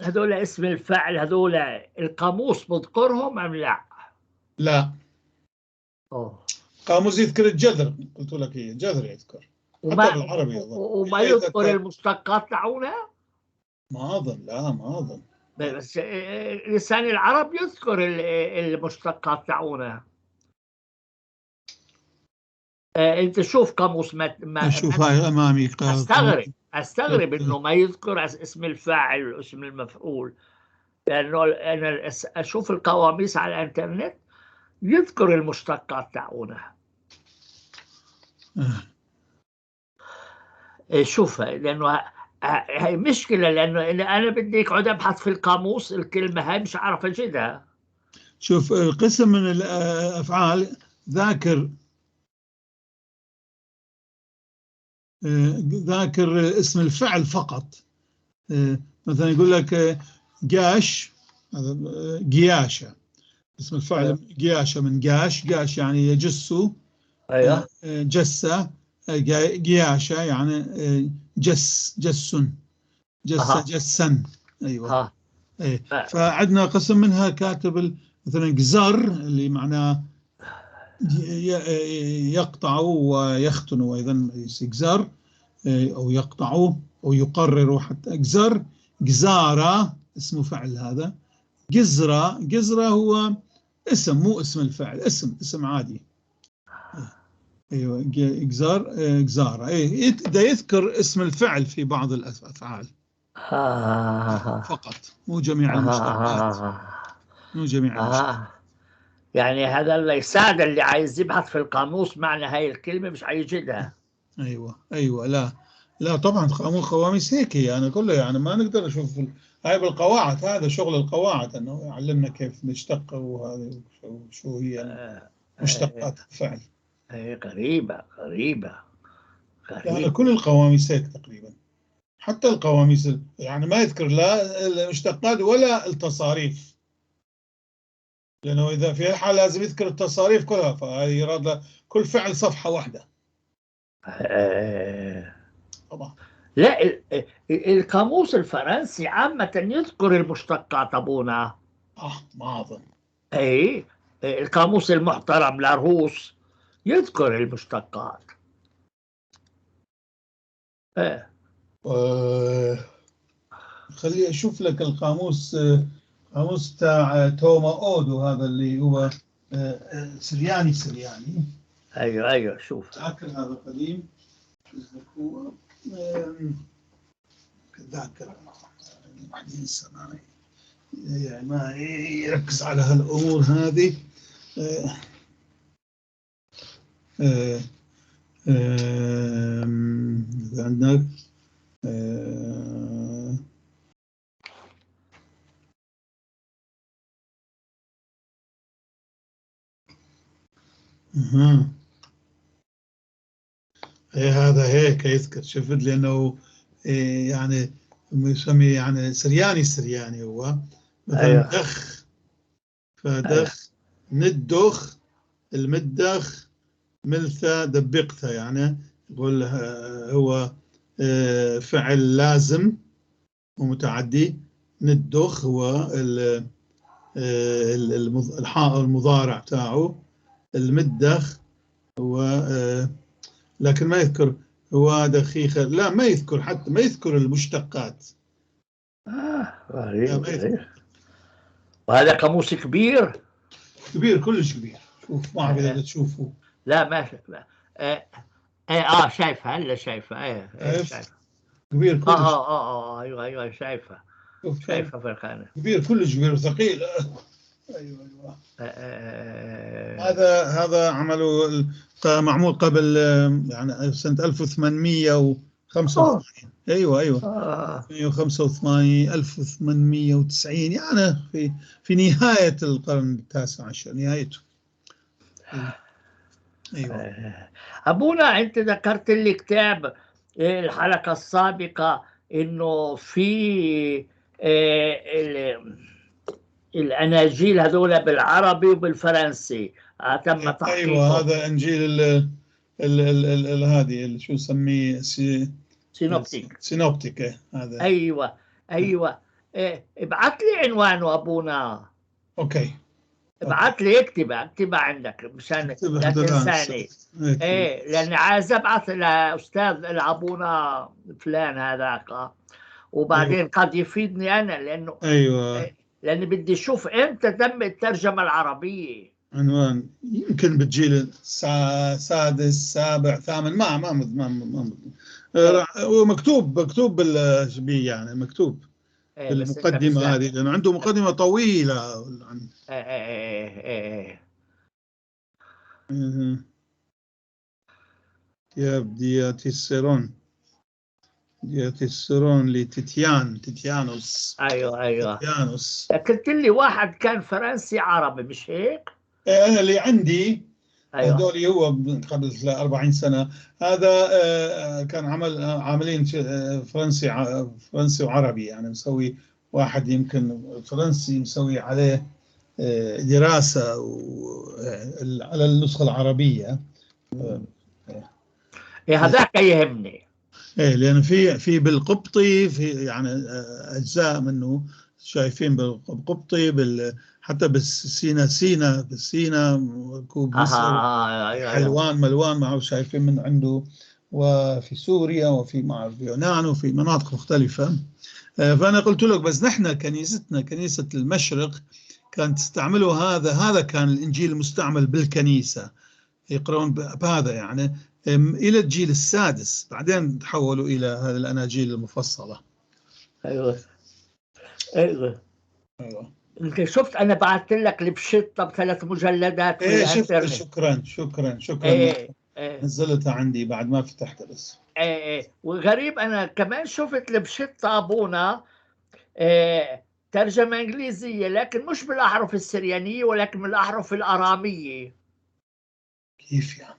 هذول اسم الفاعل هذول القاموس بذكرهم أم لا؟ لا. أوه. قاموس يذكر الجذر، قلت لك هي الجذر يذكر. وما بالعربي وما يذكر المشتقات تاعونها؟ ما أظن، لا ما أظن. بس لسان العرب يذكر المشتقات تاعونها. انت شوف قاموس ما اشوف هاي امامي. استغرب انه ما يذكر اسم الفاعل واسم المفعول، لانه انا اشوف القواميس على الانترنت يذكر المشتقات تاعونها. شوفها، لانه هي مشكله، لانه انا بدي اقعد ابحث في القاموس الكلمه هاي مش عارف اجدها. شوف القسم من الافعال ذاكر، ذاكر اسم الفعل فقط. مثلا يقول لك جاش، هذا جياشة، اسم الفعل جياشة من جاش، جاش يعني يجس. أيوة. جسة، جياشة يعني جس، جس، جس. جسا. أيوة. إيه. فعندنا قسم منها كاتب مثلا جزر اللي معناه يقطع ويختن، وأيضا جزر أو يقطع أو يقرر حتى. جزر، جزارة اسمه فعل هذا. جزرة، جزرة هو اسم، مو اسم الفعل، اسم عادي. ايوه اجزار، اجزار، اي ده يذكر اسم الفعل في بعض الافعال فقط، مو جميع المشتقات. مو جميع المشتقات. يعني هذا اللي يساعد اللي عايز يبحث في القاموس معنى هاي الكلمة مش حيجدها. ايوه لا طبعا قواميس هيك يعني كله، يعني ما نقدر نشوف هاي بالقواعد، هذا شغل القواعد انه يعلمنا كيف نشتق وهذه شو هي مشتقات الفعل. ايه غريبة غريبة غريبة. يعني كل القواميس هيك تقريبا، حتى القواميس يعني ما يذكر لا المشتقات ولا التصاريف، لأنه إذا في الحالة لازم يذكر التصاريف كلها، فهي يراد كل فعل صفحة واحدة. طبعا. لا القاموس الفرنسي عامة يذكر المشتقات أبونا. ما أظن. اي القاموس المحترم لاروس يذكر المشتقات. خلي أشوف لك القاموس، قاموس تاع توما أودو، هذا اللي هو سرياني. ايوه شوف. ذاكر هذا قديم، شو هو ذاكر، الواحد ينسى يعني ما يركز على هالأمور هذه. عندك إيه هذا هيك يذكر، شفت، لأنه إيه يعني يسمي يعني سرياني هو مثلا. أيوة. دخ، فدخ. أيوة. ندخ، المدخ، ملثة، دبقتها، يعني يقول هو فعل لازم ومتعدي. ندخ هو المضارع تاعه، المدخ هو، لكن ما يذكر هو دخيخة، لا ما يذكر، حتى ما يذكر المشتقات. غريب. وهذا قاموس كبير كبير، كلش كبير. شوف ما اعرف اذا تشوفه. لا ما شايفها هلا، شايفها. شايفها كبير كلش. ايوه شايفها، شايفها في الخانة. كبير كلش كبير وثقيل. ايوه هذا عمله معمول قبل يعني سنة 1885. ايوه 1885 1890، يعني في نهاية القرن التاسع عشر، نهايته. ايوه. ابونا انت ذكرت لي كتاب الحلقة السابقة انه في الاناجيل هذول بالعربي وبالفرنسي تم تحقيقه. ايوه هذا انجيل ال هذه شو نسميه، synoptique هذا. ايوه ابعث لي عنوانه ابونا. okay ابعث لي، اكتبها عندك مشان لا تنساني. ايه لان عايز ابعث لاستاذ لابونا فلان هذاك، وبعدين. أيوة. قد يفيدني انا، لانه ايوه لأني بدي أشوف إمتى تم الترجمة العربية. عنوان يمكن بالجيل السادس سابع ثامن، ما ما ما ما مكتوب، مكتوب بال يعني مكتوب بالمقدمة هذه، لأنه عنده مقدمة طويلة. دياتيسيرون، دياتيسيرون لتيتيان، تيتيانوس. ايوه تيتيانوس. قلت لي واحد كان فرنسي عربي مش هيك؟ انا اللي عندي. أيوة. هذول هو قبل 40 سنة، هذا كان عمل عاملين فرنسي فرنسي وعربي، يعني مسوي واحد يمكن فرنسي مسوي عليه دراسة على النسخة العربية. إيه هذاك يهمني. إيه لأن في بالقبطي، في يعني أجزاء منه شايفين بالقبطي، حتى بالسينا، سينا بالسينا كوب مصر، حلوان ملوان ما شايفين من عنده، وفي سوريا وفي مع اليونان وفي مناطق مختلفة. فأنا قلت لك بس نحن كنيستنا كنيسة المشرق كانت تستعمله، هذا كان الإنجيل المستعمل بالكنيسة، يقرؤون بهذا يعني إلى الجيل السادس، بعدين تحولوا إلى هذه الأناجيل المفصلة. أيوة أيوة أيوة. أنت شفت أنا بعثت لك البشطة ب3 مجلدات. إيه شفت، شكرا شكرا شكرا. إيه إيه. نزلتها عندي بعد ما فتحتها بس. إيه وغريب أنا كمان شفت البشطة أبونا إيه ترجمة إنجليزية، لكن مش بالأحرف السريانية ولكن بالأحرف الأرامية. كيف يعني؟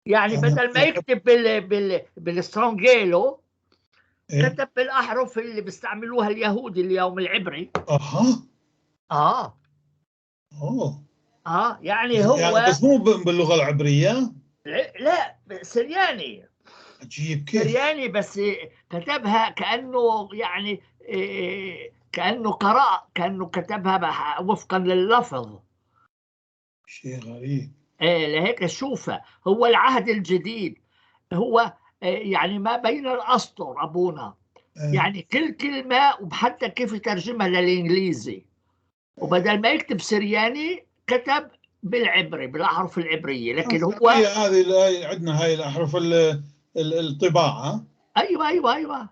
يعني بدل ما يكتب بالسترونجيلو إيه؟ كتب بالأحرف اللي بيستعملوها اليهود اليوم العبري. أها. آه. أوه. يعني هو يعني بس مو باللغة العبرية؟ لا سرياني. عجيب كيف؟ سرياني بس كتبها كأنه يعني كأنه قرأ، كأنه كتبها وفقا لللفظ. شيء غريب. إيه لهيك شوفه هو العهد الجديد هو يعني ما بين الأسطر أبونا. يعني كل كلمة وحتى كيف يترجمها للإنجليزي، وبدل ما يكتب سرياني كتب بالعبري بالأحرف العبرية. لكن هو هذه عندنا هاي الأحرف الطباعة. أيوة أيوة أيوة.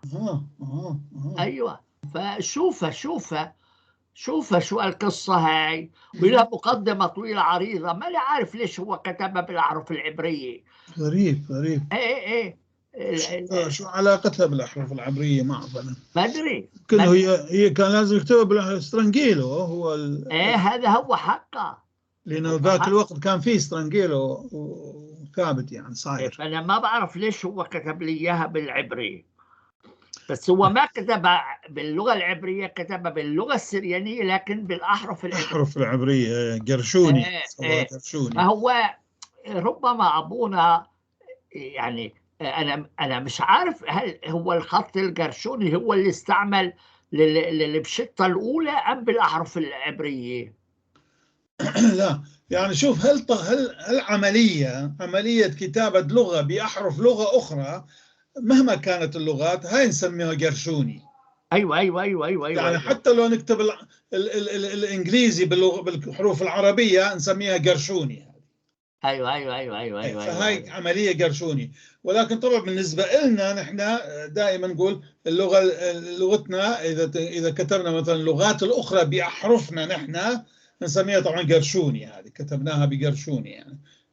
أيوة. فشوفه شوفه شوفه شو القصة هاي، ولها مقدمة طويلة عريضة، ما عارف ليش هو كتبها بالأحرف العبرية. غريب غريب. إيه إيه. شو علاقتها بالأحرف العبرية؟ ما أعرف أنا. ما أدري. يمكن هي كان لازم يكتبها بالسترنجيلو هو إيه هذا هو حقه. لأنه ذاك الوقت كان فيه سترنجيلو ثابت يعني صاير. فأنا ما بعرف ليش هو كتب لي إياها بالعبري، بس هو ما كتبها باللغة العبرية، كتبها باللغة السريانية لكن بالأحرف العبرية. الأحرف العبرية جرشوني. جرشوني. فهو ربما أبونا يعني أنا مش عارف هل هو الخط الجرشوني هو اللي استعمل للبشطة الأولى أم بالأحرف العبرية؟ لا يعني شوف، هل عملية كتابة لغة بأحرف لغة أخرى مهما كانت اللغات هاي نسميها جرشوني. ايوه ايوه ايوه ايوه يعني أيوة. حتى لو نكتب ال ال ال الانجليزي بالحروف العربيه نسميها جرشوني. ايوه ايوه ايوه ايوه ايوه. فهاي أيوة. عمليه جرشوني، ولكن طبعا بالنسبه لنا نحن دائما نقول اللغه لغتنا اذا كتبنا مثلا اللغات الاخرى باحرفنا نحن نسميها طبعا جرشوني، هذه كتبناها بجرشوني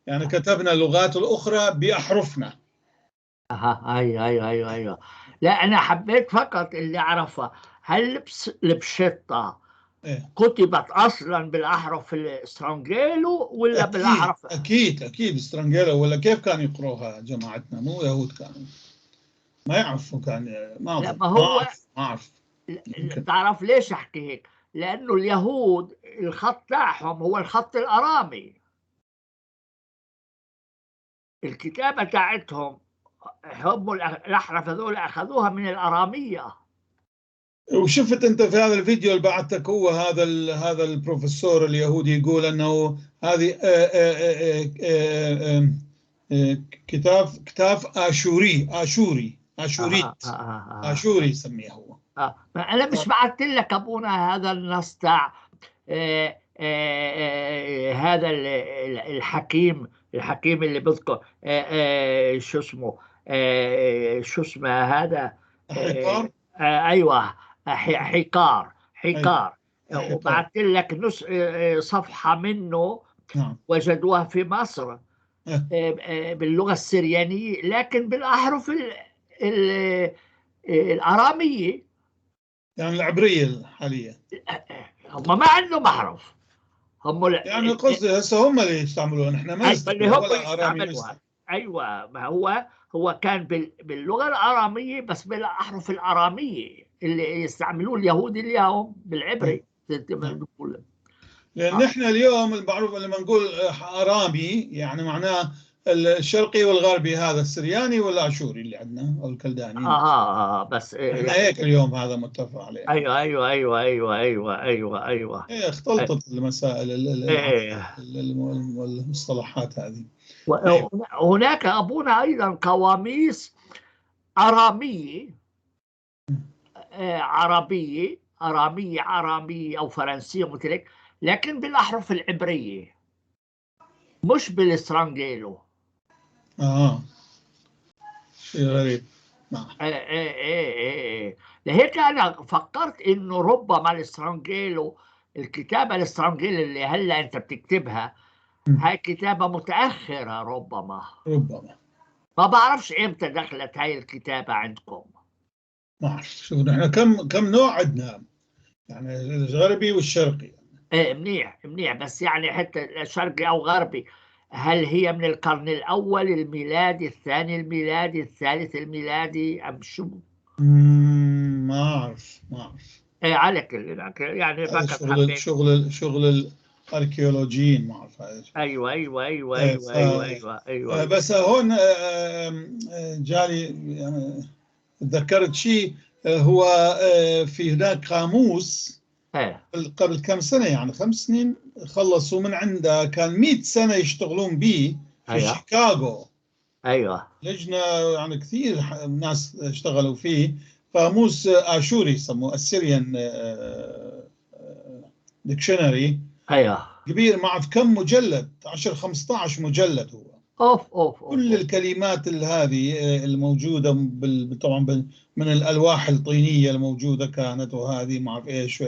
يعني كتبنا اللغات الاخرى باحرفنا. ايوه ايوه ايوه ايوه. لا انا حبيت فقط اللي اعرفه، هل البشطه إيه؟ كتبت اصلا بالاحرف السترانجيلو ولا أكيد بالاحرف؟ اكيد اكيد سترانجيلو، ولا كيف كانوا يقروها جماعتنا؟ مو يهود كانوا ما يعرفوا، كان ما لا ما هو ما اعرف. تعرف ليش احكي هيك؟ لانه اليهود الخط تاعهم هو الخط الارامي، الكتابه تاعتهم هم الأحرف هذول أخذوها من الأرامية. وشفت أنت في هذا الفيديو اللي بعتك هو هذا البروفيسور اليهودي يقول أنه هذه كتاب آشوري آشوري آشوريت آشوري يسميها هو. أنا مش بعثت لك أبونا هذا النص تاع هذا الحكيم اللي بذكر شو اسمه شو اسمه هذا؟ حقار. ايوه حقار. وبعثت لك نص صفحه منه. نعم. وجدوها في مصر باللغه السريانيه لكن بالاحرف الاراميه، يعني العبريه الحاليه. هم ما عندهم احرف، هم يعني قصدي هسه هم اللي يستعملوها، نحن ما نستعملوها ولا ارامي. ايوه ما هو كان باللغه الاراميه بس بالاحرف الاراميه اللي يستعملوه اليهود اليوم بالعبري. لان نحن اليوم المعروف لما نقول ارامي يعني معناه الشرقي والغربي، هذا السرياني والاشوري اللي عندنا او الكلداني. بس احنا هيك اليوم هذا متفق عليه. ايوه ايوه ايوه ايوه ايوه ايوه ايوه. ايه اختلطت المسائل المصطلحات هذه. هناك ابونا ايضا قواميس اراميه عربية، أرامية أرامية أو فرنسية مثل هيك، لكن بالأحرف العبرية مش بالسترانجيلو. شيء غريب. نعم. ايه ايه ايه ايه. لهيك انا فكرت انه ربما السترانجيلو، الكتابة السترانجيلو اللي هلا انت بتكتبها هاي كتابه متاخرة ربما. ربما ما بعرفش امتى دخلت هاي الكتابة عندكم. ما اعرف. شوف نحن كم نوع عندنا، يعني الغربي والشرقي. ايه منيح منيح، بس يعني حتى شرقي او غربي، هل هي من القرن الاول الميلادي، الثاني الميلادي، الثالث الميلادي، ام شو؟ ما اعرف ما اعرف. ايه على كل يعني هذا شغل شغل شغل الاركيولوجيين، ما اعرف هذا. ايوه ايوه ايوه ايوه ايوه ايوه ايوه. بس هون جالي يعني تذكرت شيء، هو في هناك قاموس قبل كم سنة، يعني 5 سنين خلصوا من عنده، كان 100 سنة يشتغلون به في شيكاغو. ايوه لجنة يعني كثير ناس اشتغلوا فيه، قاموس آشوري يسموه Assyrian dictionary. ايوه كبير، ما اعرف كم مجلد، 10 15 مجلد هو. اوف اوف اوف. كل الكلمات هذه الموجودة طبعا من الالواح الطينيه الموجودة كانت، وهذه ما اعرف ايش،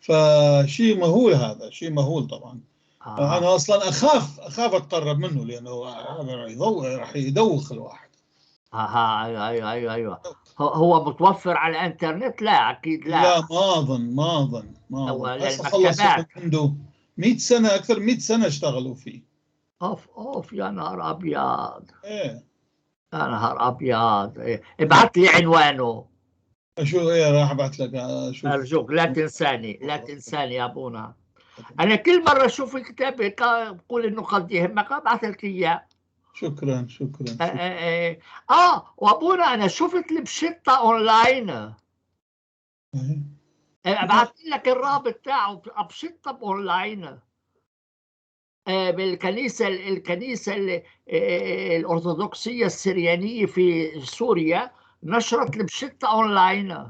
فشيء مهول، هذا شيء مهول طبعا. انا اصلا اخاف اتقرب منه لانه راح يدوخ الواحد. اها ايوه ايوه ايوه ايوه. هو متوفر على الانترنت؟ لا اكيد لا. لا ما اظن ما اظن ما اظن. بس خلصوا عنده 100 سنة، اكثر من 100 سنة اشتغلوا فيه. اوف اوف يا نهار ابيض. ايه يا نهار ابيض. إيه. ابعث لي عنوانه. شو ايه راح ابعث لك. شوف ارجوك لا تنساني، لا تنساني يا ابونا. انا كل مرة اشوف الكتاب بقول انه قد يهمك ابعث لك اياه. شكرا شكرا. وابونا انا شفت البشطه اونلاين. ابعث لك الرابط تاعه، ابشطه اونلاين. بالكنيسة، الكنيسة الأرثوذكسية السريانية في سوريا نشرت البشطة أونلاين.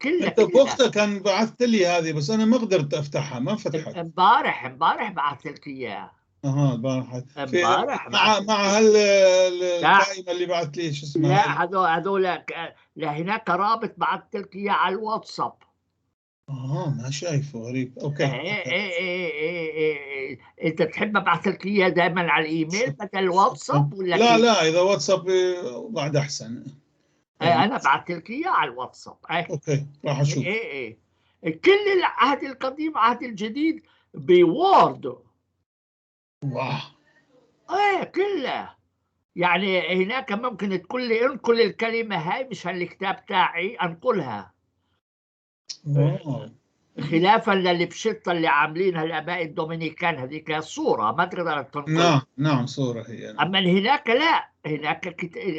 كلها. أنت بوقتها كان بعثت لي هذه، بس أنا ما قدرت أفتحها، ما فتحت. امبارح بعثت لك إياها. امبارح امبارح مع هالقائمة اللي بعثت لي، شو اسمها؟ لا هذول لا، هناك رابط بعثت لك إياه على الواتساب. ما شايفه، غريب. okay. إيه إيه إيه إيه إيه. انت تحب ابعث لك اياه دائما على الايميل بدل الواتساب ولا لا؟ لا، اذا واتساب بعد احسن. انا بعثت لك اياه على الواتساب. okay راح اشوف. ايه ايه كل العهد القديم عهد الجديد ب Word. wow. ايه كله، يعني هناك ممكن تقول لي انقل الكلمة هاي مشان الكتاب تاعي انقلها. wow. خلافا للبشطه اللي عاملينها الاباء الدومينيكان، هذيك الصورة ما تقدر تنقل. نعم نعم صوره هي. نعم. اما هناك لا، هناك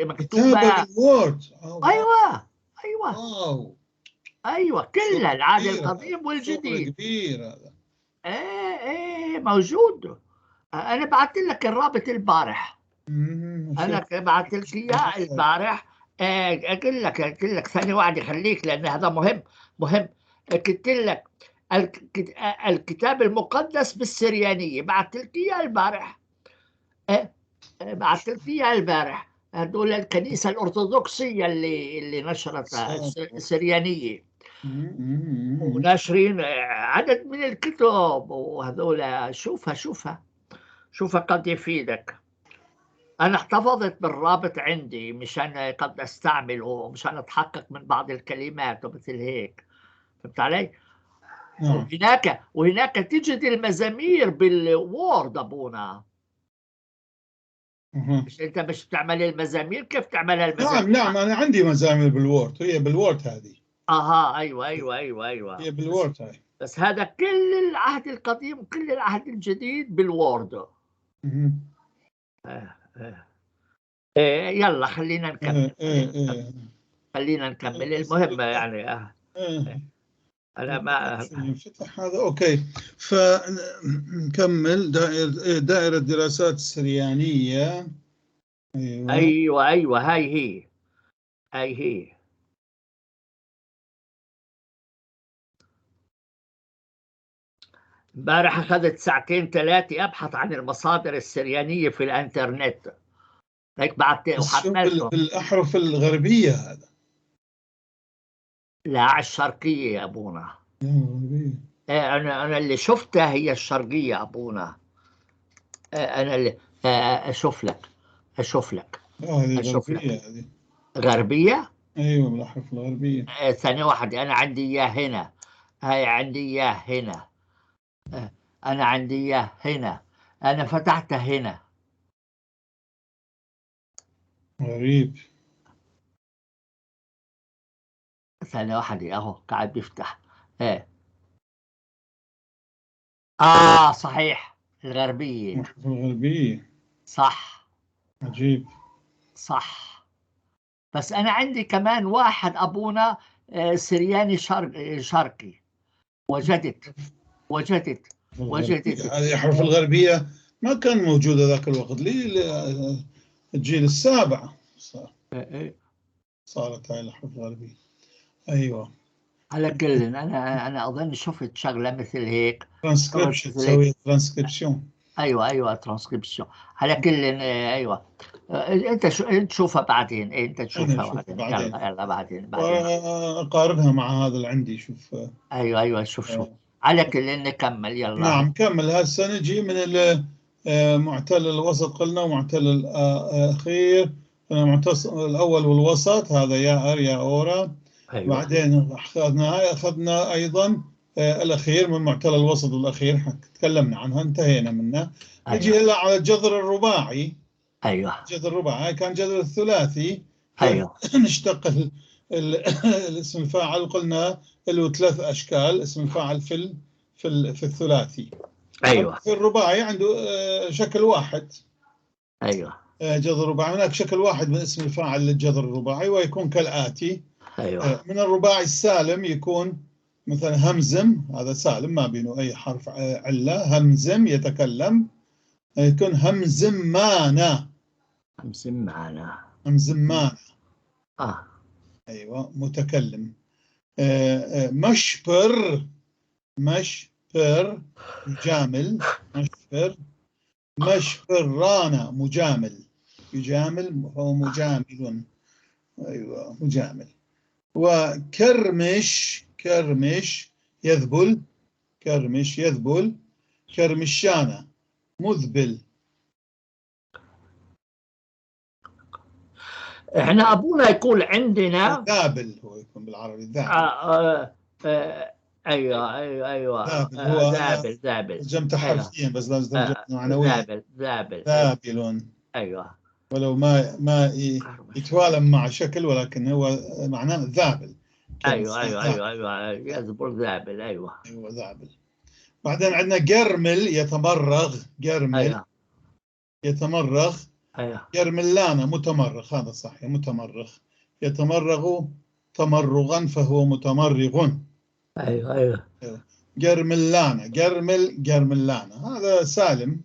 مكتوبة بال Word. ايوه ايوه. wow. ايوه كلها العهد القديم والجديد. كبير هذا. ايه ايه موجود. انا بعثت لك الرابط البارح. انا بعثت لك اياه البارح. اقول لك اقول لك ثانية واحدة خليك، لان هذا مهم مهم. قلت لك الكتاب المقدس بالسريانية، بعثت لك اياه البارح. بعثت لك اياه البارح. هذول الكنيسة الارثوذكسيه اللي نشرت السريانية، وناشرين عدد من الكتب، وهذول شوفها شوفها شوفها قد يفيدك. أنا احتفظت بالرابط عندي مشان قد أستعمله، مشان أتحقق من بعض الكلمات ومثل هيك. فهمت علي؟ وهناك تجد المزامير بال Word أبونا. مش أنت مش بتعمل المزامير؟ كيف تعمل المزامير؟ نعم نعم، أنا عندي مزامير بال Word، هي بال Word هذه. أها أيوه أيوه أيوه أيوه، هي بال Word هاي. بس هذا كل العهد القديم وكل العهد الجديد بال Word. يلا خلينا نكمل. خلينا نكمل المهم يعني. أنا ما فتح هذا. okay، فنكمل. دائرة الدراسات السريانية. أيوة. ايوه ايوه، هاي هي هاي هي. امبارح اخذت ساعتين ثلاثة ابحث عن المصادر السريانية في الانترنت، هيك بعت وحملته بالاحرف الغربية هذا. لا، على الشرقية يا ابونا. الغربية. انا اللي شفتها هي الشرقية يا ابونا. انا اللي اشوف لك، اشوف لك. هذه أشوف غربية لك. هذه. غربية؟ ايوه، بالاحرف الغربية. ثانية واحدة، انا عندي اياه هنا، هاي عندي اياه هنا، انا عندي اياه هنا، انا فتحتها هنا. غريب. ثانية واحدة، اهو قاعد بيفتح. ايه صحيح، الغربية. الأحرف الغربية. صح. عجيب. صح. بس أنا عندي كمان واحد أبونا سرياني شرقي. وجدت وجدت وجدت. هذه الأحرف الغربية ما كان موجودة ذاك الوقت، ليه الجيل السابع صارت هاي الأحرف الغربية. أيوة. على كل أنا أظن شفت شغلة مثل هيك. ترانسكريبشن، تسوي ترانسكريبشن. ايوه ايوه، ترانسكريبشن. على كل ايوه، انت انت تشوفها بعدين، انت تشوفها بعدين. يلا يلا بعدين بعدين. اقارنها مع هذا اللي عندي، شوف. ايوه ايوه، شوف شوف. على كل نكمل، يلا. نعم كمل. هسه نجي من معتل الوسط قلنا، ومعتل الاخير، معتل الاول والوسط، هذا يا ار يا اورا. أيوة. بعدين اخذنا اخذنا ايضا الاخير من معتل الوسط والاخير، تكلمنا عنها، انتهينا منها. أيوة. نجي هلا على الجذر الرباعي. ايوه، الجذر الرباعي كان جذر الثلاثي. ايوه. نشتق الاسم الفاعل، قلنا له ثلاث اشكال اسم الفاعل في في الثلاثي. ايوه. في الرباعي عنده شكل واحد. ايوه. جذر رباعي، هناك شكل واحد من اسم الفاعل للجذر الرباعي، ويكون كالاتي. ايوه. من الرباعي السالم يكون مثلا همزم، هذا سالم ما بينه اي حرف عله، همزم يتكلم، يكون همزمانا. همزمانا. همزمانا. ايوه، متكلم. مشبر، مشبر يجامل، مشبر، مشبرانا مجامل، يجامل هو مجامل. ايوه مجامل. وكرمش، كرمش يذبل، كرمش يذبل، كرمشانة مذبل. احنا ابونا يقول عندنا ذابل، هو يكون بالعربي ذابل. ايوه ايوه ايوه، ذابل. هو ذابل ذابل، ترجمته حرفيا بس لازم ترجمته معنويا. ذابل ذابل ذابل. ايوه، ولو ما يتوالم مع شكل، ولكن هو معناه ذابل. ايوه ايوه ايوه ايوه، يذبل ذابل. ايوه ايوه ذابل. بعدين عندنا جرمل يتمرغ، جرمل. أيوة. يتمرغ. ايوه. جرملانا متمرغ، هذا صحيح، متمرغ، يتمرغ تمرغا فهو متمرغ. ايوه ايوه. جرملانا، جرمل، جرملانا، هذا سالم.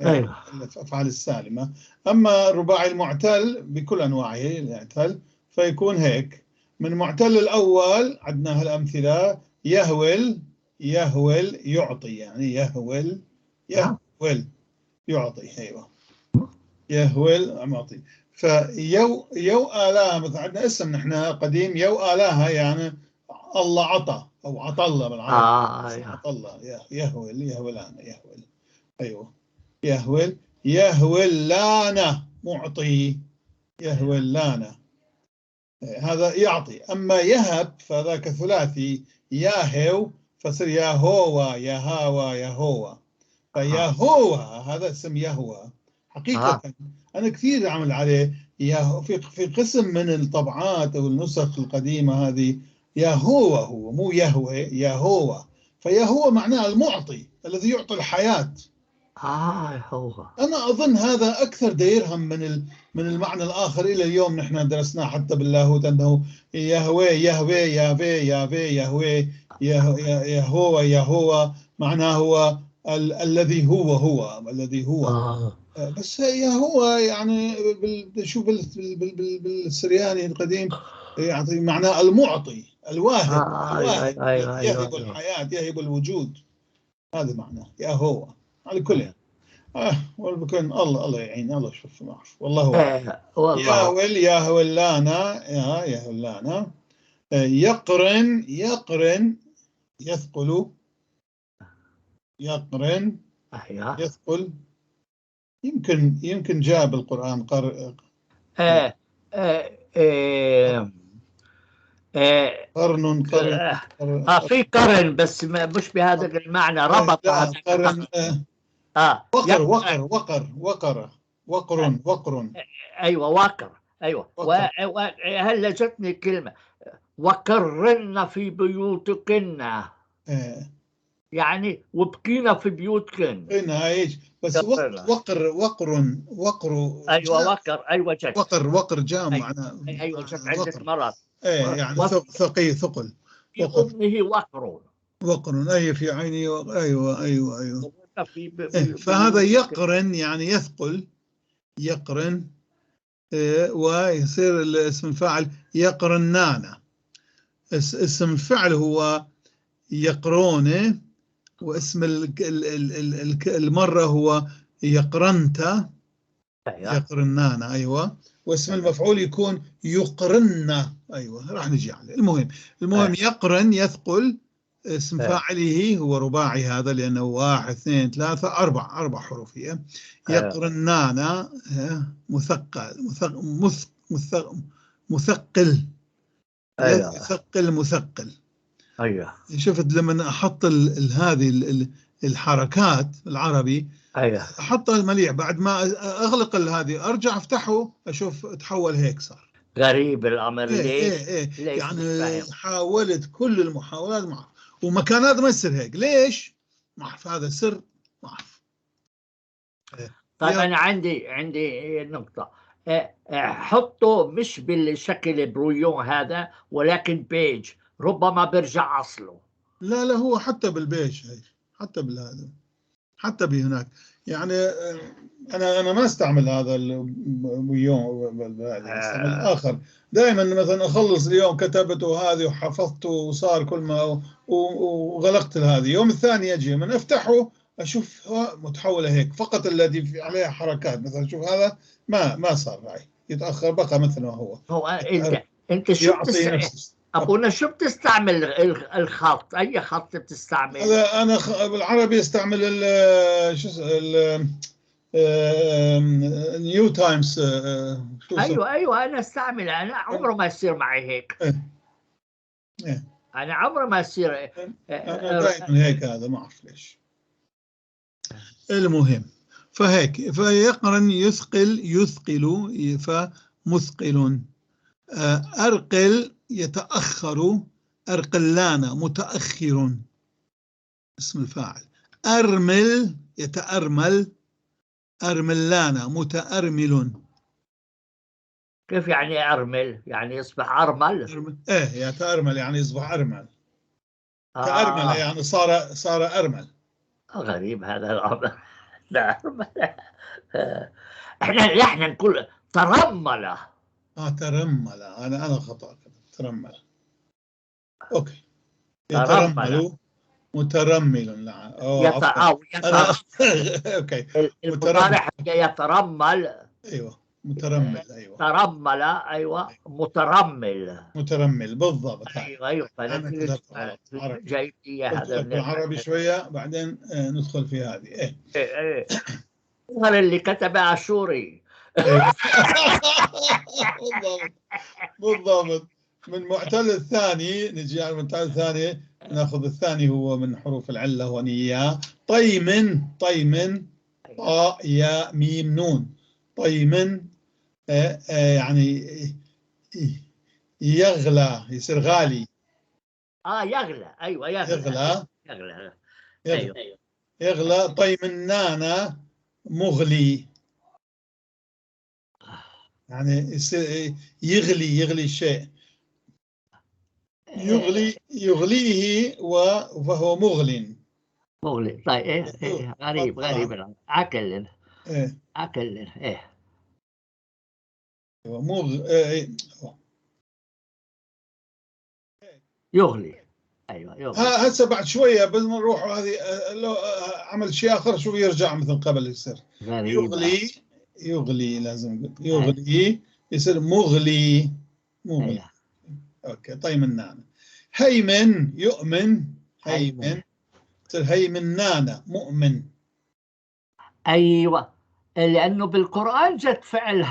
ايوه، الافعال السالمه. اما الرباعي المعتل بكل انواعه المعتل فيكون هيك. من معتل الاول عندنا هالامثله: يهول، يهول يعطي، يعني يهول، يهول يعطي. ايوه، يهول معطي. فيو يو آلاها، مثلا عندنا اسم نحن قديم يو آلاها، يعني الله عطى او عطى الله بالعربي. عطى الله، يهول، يهولانا، يهول. ايوه، يهول، يهولانا معطي، يهولانا هذا يعطي. اما يهب فذاك ثلاثي، ياهو فصير ياهوا، يهاوى، يهوى. فياهوى هذا اسم يهوى حقيقة. أنا كثير عمل عليه ياهو في قسم من الطبعات أو النسخ القديمة هذه، ياهوى هو مو يهوى، ياهوى. فياهوى معناه المعطي الذي يعطي الحياة. هو أنا أظن هذا أكثر دايرهم من المعنى الآخر إلى اليوم. نحن درسناه حتى باللاهوت أنه يهوى، يهوى، يهوى، يهوى، يهوى، يهوى، يهوى معناه هو الذي هو، هو الذي هو. بس هي هو يعني شو بالسرياني القديم يعطي معناه المعطي، الواهب، الواهب. يهب الحياة، يهب الوجود، هذا معناه يا هو. على كل والبكون الله يعين، الله شوف ما أعرف والله. هو ياهول ياهولانا، يا ياهولانا. يقرن يقرن يثقل، يقرن يثقل. يمكن جاء بالقرآن قرن قرن. في قرن بس مش بهذا المعنى، ربط قرن. وقر وقر وقر وقر وقر وقر. ايوه وقر، ايوه. هل جتني كلمه وقرن في بيوتكن؟ يعني وبقينا في بيوتكن. ايش بس وقر وقر وقر. ايوه وقر، ايوه جت وقر وقر جاء معناه. ايوه جت عده مرات. ايه يعني ثقيل، ثقل. في اذنه وقر، وقر اي في عيني. ايوه ايوه ايوه. إيه فهذا يقرن يعني يثقل، يقرن. إيه ويصير الاسم الفاعل يقرنانا. اسم الفعل هو يقرون، واسم المرة هو يقرنت، يقرنانا. أيوة. واسم المفعول يكون يقرن. أيوة راح نجي عليه. المهم يقرن يثقل، اسم فاعله هو رباعي هذا لأنه 1 2 3 4 حروف هي. يقرنانا مثقل، مثقل. يثقل مثقل. ايوه شفت لما احط هذه الحركات العربي. ايوه احط المليح، بعد ما اغلق هذه ارجع افتحه اشوف تحول هيك صار. غريب الامر. ليش؟ إيه إيه. يعني حاولت كل المحاولات ما اعرف، ومكانات ما يصير هيك، ليش؟ ما اعرف، هذا سر ما اعرف. طيب انا عندي نقطه، حطه مش بالشكل brouillon هذا ولكن page، ربما برجع اصله. لا لا هو حتى بال page هيك، حتى بالهذا، حتى بهناك يعني. انا ما استعمل هذا اليوم، استعمل الاخر دائما. مثلا اخلص اليوم كتبته هذه وحفظته وصار كل ما وغلقت هذه، يوم الثاني اجي من افتحه اشوف متحوله هيك، فقط الذي في عليها حركات. مثلا شوف هذا ما صار معي، يتاخر بقى مثل ما هو. هو انت شو أبونا شو بتستعمل الخط؟ أي خط بتستعمل؟ أنا بالعربي استعمل شو New Times. أيوه أنا استعمل، أنا عمره ما يصير معي هيك. إيه. أنا عمره ما يصير. أنا دائما هيك، هذا ما أعرف ليش. المهم فهيك، فيقرن يثقل، يثقل فمثقل. أرقل يتأخر، أرقلان متأخر اسم الفاعل. أرمل يتأرمل، أرملان متأرمل. كيف يعني أرمل؟ يعني يصبح أرمل؟ إيه يتأرمل يعني يصبح أرمل. تأرمل يعني صار أرمل. غريب هذا الأمر. لا أرمل. احنا نقول ترمل. ترمل. أنا خطأ كده. ترمل. okay. يترمل مترمل. لا. okay. المضارع يترمل. ايوه مترمل. ايوه ترمل. ايوه مترمل. مترمل بالضبط. ايوه ايوه. جايب لي هذا بالعربي شويه بعدين ندخل في هذه. ايه ايه هذا اللي كتب اشوري. بالضبط بالضبط. من معتل الثاني نجي على المعتل الثاني، ناخذ الثاني هو من حروف العله هو نيا. طيمن، طيمن طاء ياء ميم نون. طيمن يعني يغلى، يصير غالي. يغلى. ايوه يغلى يغلى يغلى. ايوه يغلى. طيمنانا مغلي، يعني يصير يغلي، يغلي شيء، يغلي، يغليه وهو مغل. مغلي. طيب إيه غريب غريب عقل. إيه. أكل إيه. إيه. يغلي. أيوة يغلي. هسه بعد شوية بدنا نروح هذه، لو عمل شيء آخر شو يرجع مثل قبل يصير. غريبة. يغلي لازم يغلي يصير مغلي. مغلي. أيوة. okay طيب النعنى. هيمن يؤمن، هيمن يصير هيمنانا مؤمن. أيوة، لأنه بالقرآن جت فعل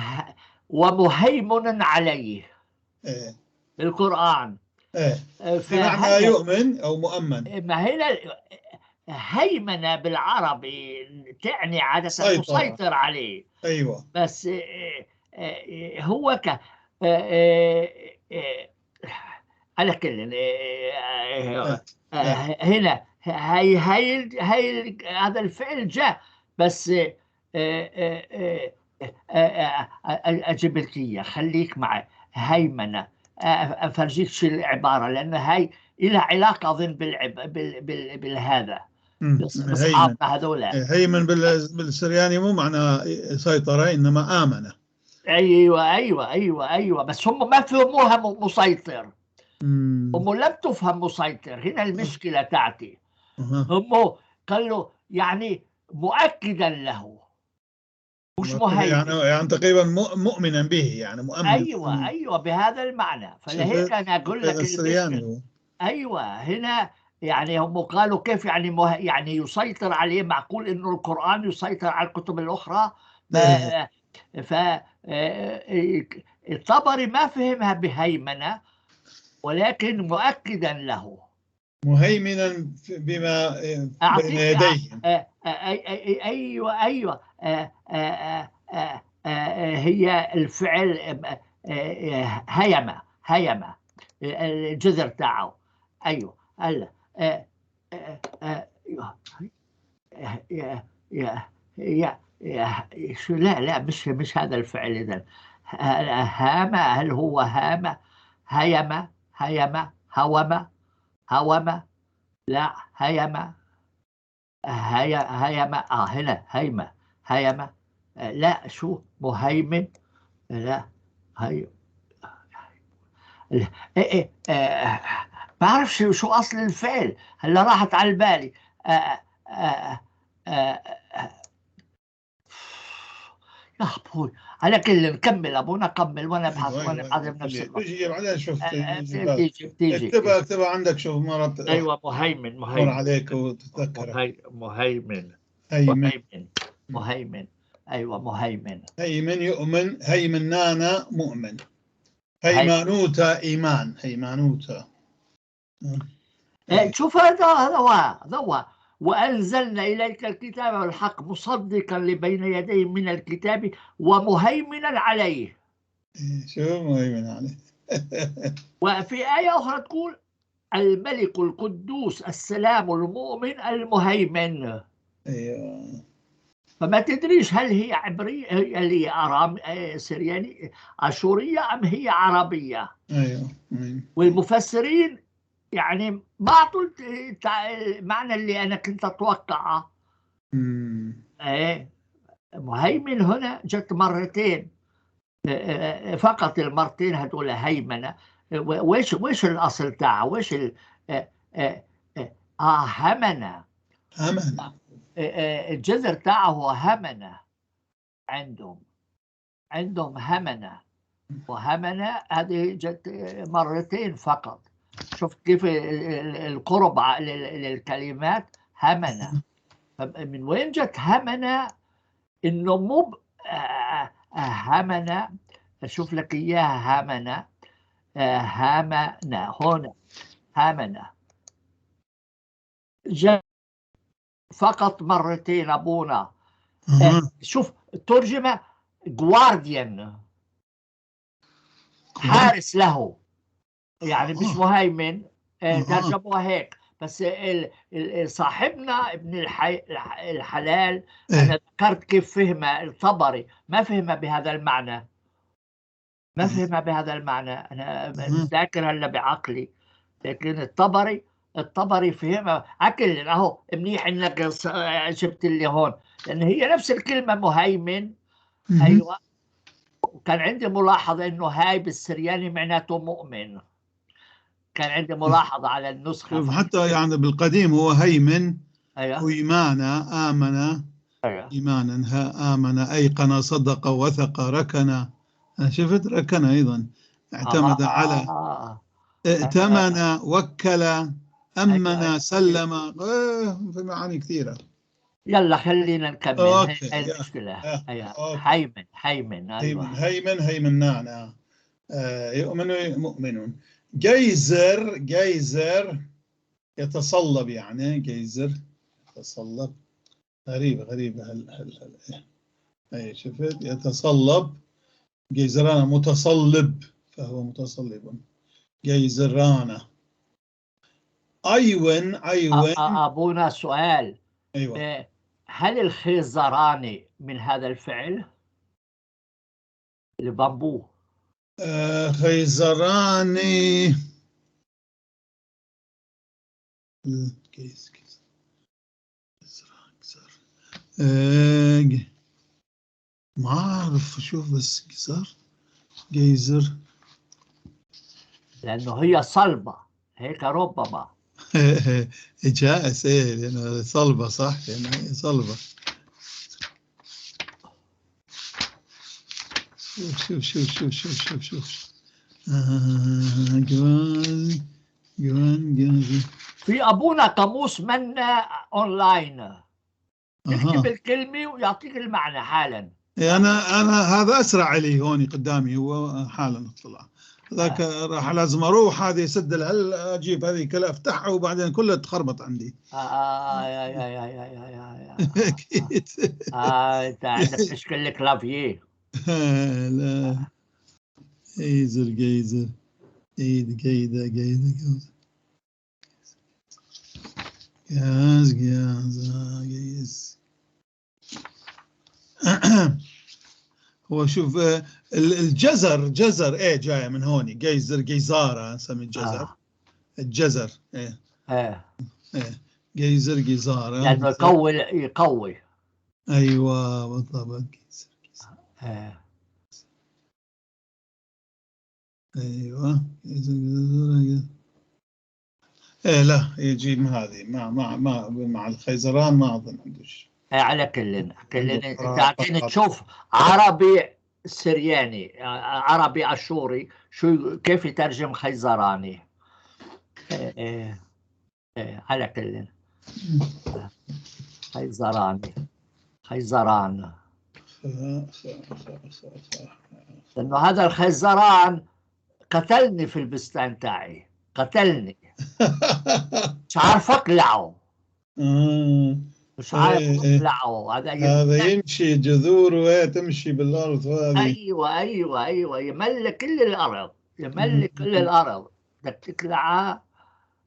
ومهيمن عليه. إيه. بالقرآن. إيه. بمعنى يؤمن أو مؤمن. ما هنا هيمنة بالعربي تعني عادة مسيطر عليه. أيوة. بس هو على كل هنا هاي هاي هاي هذا الفعل جاء، بس أجيب لك إياه، خليك معي. هيمنة، أفرجيك شو العبارة، لأن هاي لها علاقة أظن بالهذا بأصحابنا هذول. هيمن بالسرياني مو معنى سيطرة، إنما آمنة. أيوة أيوة أيوة أيوة، بس هم ما فهموها مسيطر. هم لم تفهم مسيطر، هنا المشكلة تاعتي. هم قالوا يعني مؤكدا له، مش مهيمن، يعني تقريبا مؤمنا به، يعني مؤمن. أيوة أيوة بهذا المعنى. فلهيك أنا أقول لك السرياني. أيوة هنا يعني هم قالوا كيف يعني يعني يسيطر عليه؟ معقول إنه القرآن يسيطر على الكتب الأخرى؟ ف الطبري ما فهمها بهيمنة، ولكن مؤكدا له، مهيمنا بما بين يديه. أيوة أيوة، هي الفعل هيمة، هيمة الجذر تاعه. أيوة هلا يا شو؟ لا لا مش هذا الفعل. إذا هامة، هل هو هامة؟ هيمة، هيمة، هومة، هومة، لا هيمة، هيمة. هنا هيمة، هيمة، لا شو مهيمن، لا هي إيه إيه بعرفش شو أصل الفعل، هلا راحت على بالي. يا أبوي، على كل نكمل أبونا، كمل وأنا أبحث وأنا أبحث بنفس الوقت. تيجي بعدين شوف، تيجي اكتبها، اكتبها عندك، شوف مرة. أيوة مهيمن، مهيمن عليك وتتذكرها. مهيمن، مهيمن، مهيمن، أيوة مهيمن. هيمن يؤمن، هيمنانا مؤمن، هيمانوتا إيمان، هيمانوتا. شوف هذا هو، هذا هو. وأنزلنا إليك الكتاب والحق مصدقا لبين يديه من الكتاب ومهيمنا عليه. شو مهيمن عليه؟ وفي آية أخرى تقول الملك القدوس السلام المؤمن المهيمن. أيوة. فما تدريش هل هي عبرية، هل هي أرام سريانية أشورية أم هي عربية. أيوة. والمفسرين يعني ما أعطوا المعنى اللي أنا كنت أتوقعه. إيه مهيمن هنا جت مرتين فقط، المرتين هدول هيمنة. ويش الأصل تاعها؟ ويش همنة. همنة الجذر تاعه هو همنة. عندهم همنة، وهمنة هذه جت مرتين فقط. شفت كيف القرب للكلمات؟ همنة. من وين جت همنة؟ إنه مو همنة، أشوف لك إياها. همنة، همنة هنا، همنة جاء فقط مرتين أبونا. شوف الترجمة جوارديان، حارس له، يعني مش مهيمن. ترجموها هيك. بس صاحبنا ابن الحلال، أنا ذكرت كيف فهم الطبري، ما فهم بهذا المعنى، ما فهم بهذا المعنى. أنا ذاكر هلا بعقلي، لكن الطبري الطبري فهمها. عكل اهو منيح انك جبت لي هون، لان هي نفس الكلمة مهيمن. ايوه، وكان عندي ملاحظة انه هاي بالسرياني معناته مؤمن، كان عندي ملاحظة على النسخة. حتى يعني بالقديم هو هيمن. ايوه، إيمانا، آمن. ايوه، إيمانا، ها آمن، أيقن، صدق، وثق، ركن. شفت ركن أيضا، اعتمد على، ائتمن، وكل، أمن، سلم، في معاني كثيرة. يلا خلينا نكمل. okay. هاي المشكلة. أيوة. okay. هيمن، هيمن، أيوة. هيمن، هيمن، هيمن، نعم. يؤمن، مؤمن. جيزر، جيزر يتصلب، يعني جيزر يتصلب. غريبة، غريبة. هل هل هل أي شفت يتصلب. جيزران متصلب، فهو متصلب. جيزران. أيون، أيون. أبونا سؤال. أيوة. هل الخيزراني من هذا الفعل؟ البامبو. خيزراني. كيس كيس جزر. ما أعرف، شوف بس جزر، جيزر، لأنه هي صلبة هيك ربما. جائز، إيه، لأنه صلبة، صح، لأنه هي صلبة. شوف شوف شوف شوف شوف شوف شوف. جوان جوان جوان. في أبونا قاموس منا أونلاين، تكتب الكلمة ويعطيك المعنى حالا. أنا هذا أسرع لي، هون قدامي هو حالا طلع. ذاك راح لازم اروح هذه يسد الهل، اجيب هذه كلها افتحها وبعدين كلها تخربط عندي. يا يا يا يا يا يا يا. اكيد. انت عندك مشكلة clavier. لا، ايزر، جيزر، ايد، جيدة، جيدة، جاز، جاز، جيز. هو شوف الجزر، جزر ايه جاية من هون، جيزر، جيزاره نسمي الجزر. الجزر ايه. ايه. ايه، جيزر، جيزاره. لانه يقوي، يقوي. ايوه بالضبط، جيزر، جيزر. ايه. ايوه، جيزر، جيزر. ايه، لا يجيب من هذه مع مع مع مع الخيزران ما اظن عنده شيء. على كل كل تعطيني تشوف عربي سرياني، عربي اشوري، شو كيف يترجم خيزراني. إيه إيه، على كل خيزراني، خيزران، لانه هذا الخيزران قتلني في البستان تاعي، قتلني، مش عارف اقلعه. مش عارف اقلعه. هذا هذا يمشي جذوره تمشي بالارض هذه. ايوه ايوه ايوه، يملك كل الارض، يملك كل الارض، بدك تقلعها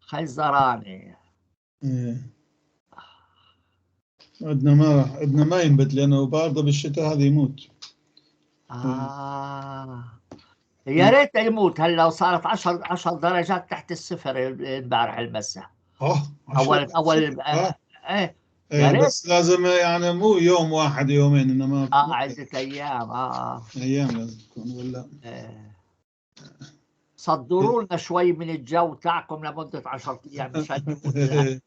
خيزراني. ايه، عندنا ما راح، عندنا ما ينبت لانه باردة بالشتاء، هذا يموت. يا ريت يموت. هلا صارت 10 درجات تحت الصفر امبارح المساء. اول اول ايه. إيه، بس لازم يعني مو يوم واحد يومين، انما عدة ايام. ايام لازم تكون ولا. صدروا لنا شوي من الجو تاعكم لمدة 10 ايام مشان يموت.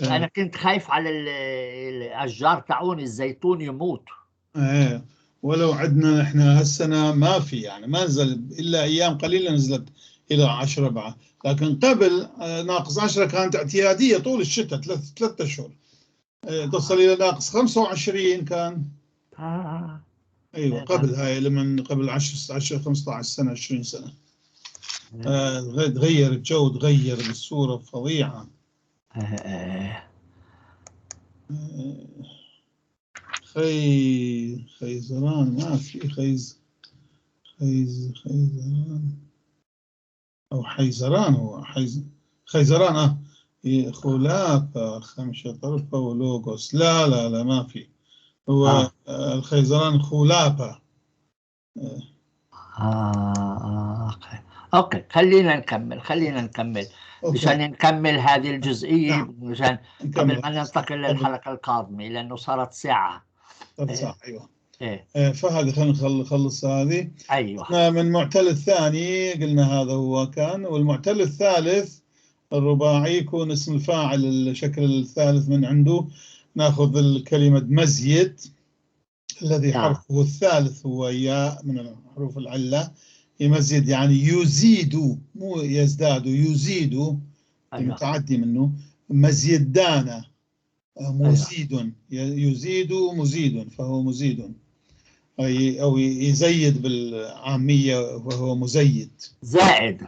انا كنت خايف على الاشجار تاعون الزيتون يموت. ايه، ولو عندنا احنا هالسنة ما في، يعني ما نزل الا ايام قليله، نزلت الى 10 بعد، لكن قبل ناقص 10 كانت اعتياديه طول الشتاء، 3 اشهر تصل الى ناقص 25 كان. ايوه، قبل هاي لمن قبل 10 15 سنة، 20 سنة. تغير الجو، تغير بصورة فظيعة. خيزران ما في خيز، خيز، خيزران أو حيزران، هو خيزران. خلافة خمشة طرفة ولوغوس. لا لا لا، ما في. هو الخيزران خلافة. okay، خلينا نكمل، خلينا نكمل مشان نكمل هذه الجزئية. نعم. مشان قبل ما ننتقل للحلقة القادمة لأنه صارت ساعة. صارت ساعة. أيوة. إيه. فهذه خلينا نخلص هذه. أيوة. من المعتل الثاني قلنا هذا هو كان، والمعتل الثالث الرباعي يكون اسم الفاعل الشكل الثالث من عنده. ناخذ الكلمة مزيد الذي حرفه الثالث هو ياء من حروف العلة. يمزيد يعني يزيد، مو يزداد، يزيد. أيوة. المتعدي منه مزيدان، مزيد. أيوة. يزيد مزيد، فهو مزيد، أو يزيد بالعامية وهو مزيد. زائد،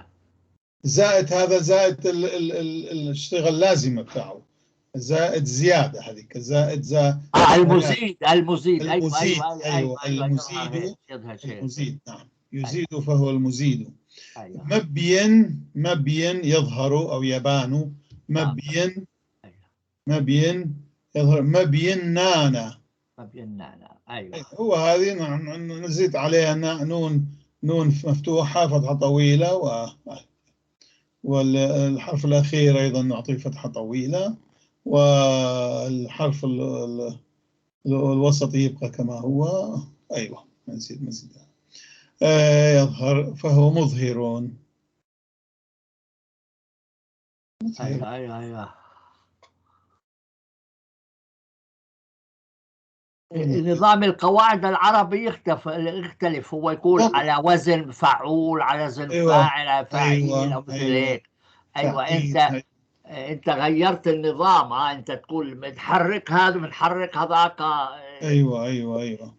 زائد هذا زائد الصيغة اللازمة بتاعه، زائد زيادة، هذيك زائد زائد. المزيد، المزيد. المزيد. أيوة، أيوة. المزيد، المزيد. نعم، يزيد. أيوة. فهو المزيد. أيوة. مبين، مبين يظهر أو يبان. مبين. أيوة. مبين يظهر. مبينانا، مبينانا. أيوة. هو هذه نزيد عليها نون، نون مفتوحة فتحة طويلة، والحرف الأخير أيضا نعطيه فتحة طويلة، والحرف الوسطي يبقى كما هو. أيوة، نزيد مزيد. يظهر فهو مظهر. أيوة أيوة أيوة. نظام القواعد العربي يختلف، هو يكون على وزن فعول، على وزن. أيوة. فاعل، على فاعل. أيوة. أو مثل. أيوة. هيك. أيوة. أنت غيرت النظام. أنت تقول بنحرك هذا بنحرك هذاك. أيوة أيوة أيوة.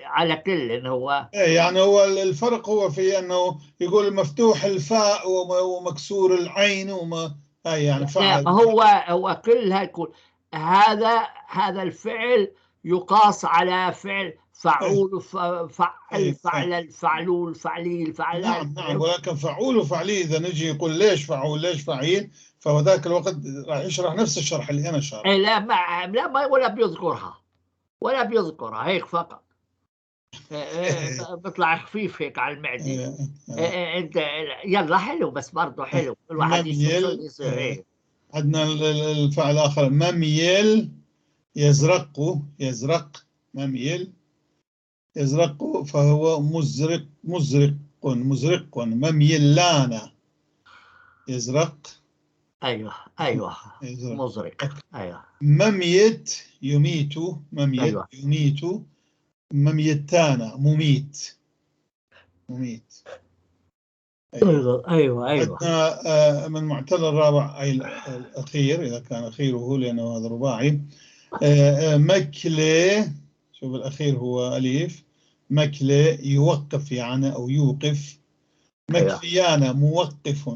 على كل إنه هو يعني هو الفرق هو في أنه يقول مفتوح الفاء ومكسور العين وما هاي يعني فعل. هو كلها يكون هذا الفعل يقاس على فعل فعول، فعل، فعل، فعلول، فعليل، فعلان. نعم نعم، ولكن فعول وفعليل إذا نجي يقول ليش فعول ليش فعيل، فهو ذاك الوقت راح يشرح نفس الشرح اللي أنا شرحه. لا ما لا ما ولا بيذكرها، ولا بيذكرها هيك فقط. بيطلع خفيف هيك على المعدة. أنت يلا حلو، بس برضه حلو الواحد يصير هيك. عندنا الفعل الآخر مميل يزرق، يزرق، مميل يزرق فهو مزرق، مزرق، مزرق. مميلان يزرق. أيوه أيوه. يزرق. مزرق. أيوه. مميت يميت، مميت. أيوة. يميت. مميتان مميت، مميت. أيوة. أيوة أيوة. عندنا من معتل الرابع أي الأخير إذا كان أخيره لأنه هذا رباعي. مكلي، شوف الأخير هو أليف. مكلي يوقف يعني أو يوقف. مكليانا موقف،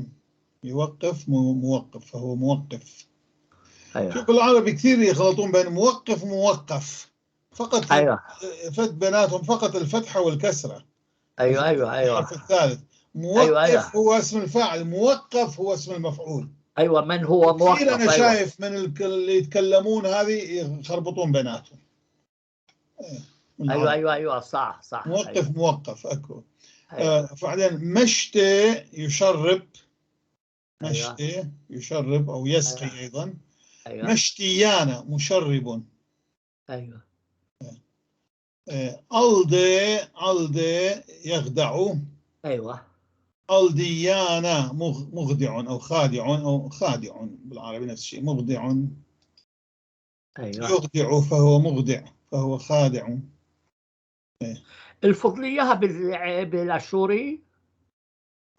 يوقف موقف، فهو موقف. أيوة. شوف العربي كثير يخلطون بين موقف وموقف فقط. أيوة. فت بيناتهم فقط الفتحة والكسرة. أيوة أيوة أيوة. الحرف الثالث موقف. أيوة أيوة. هو اسم الفاعل، موقف هو اسم المفعول. أيوة، من هو موقف. كثير أنا. أيوة. شايف من اللي يتكلمون هذه يخربطون بيناتهم. أيوة أيوة أيوة، صح صح. موقف. أيوة. موقف أكو. أيوة. فبعدين مشتي يشرب. مشتي. أيوة. يشرب أو يسقي. أيوة. أيضا. أيوة. مشتيانا مشرب. أيوة. ألدي، ألدي يخدع. أيوة. ألديانا مخدع أو خادع، أو خادع بالعربي نفس الشيء، مخدع. أيوة. يخدع فهو مخدع، فهو خادع. الفضلية بالأشوري.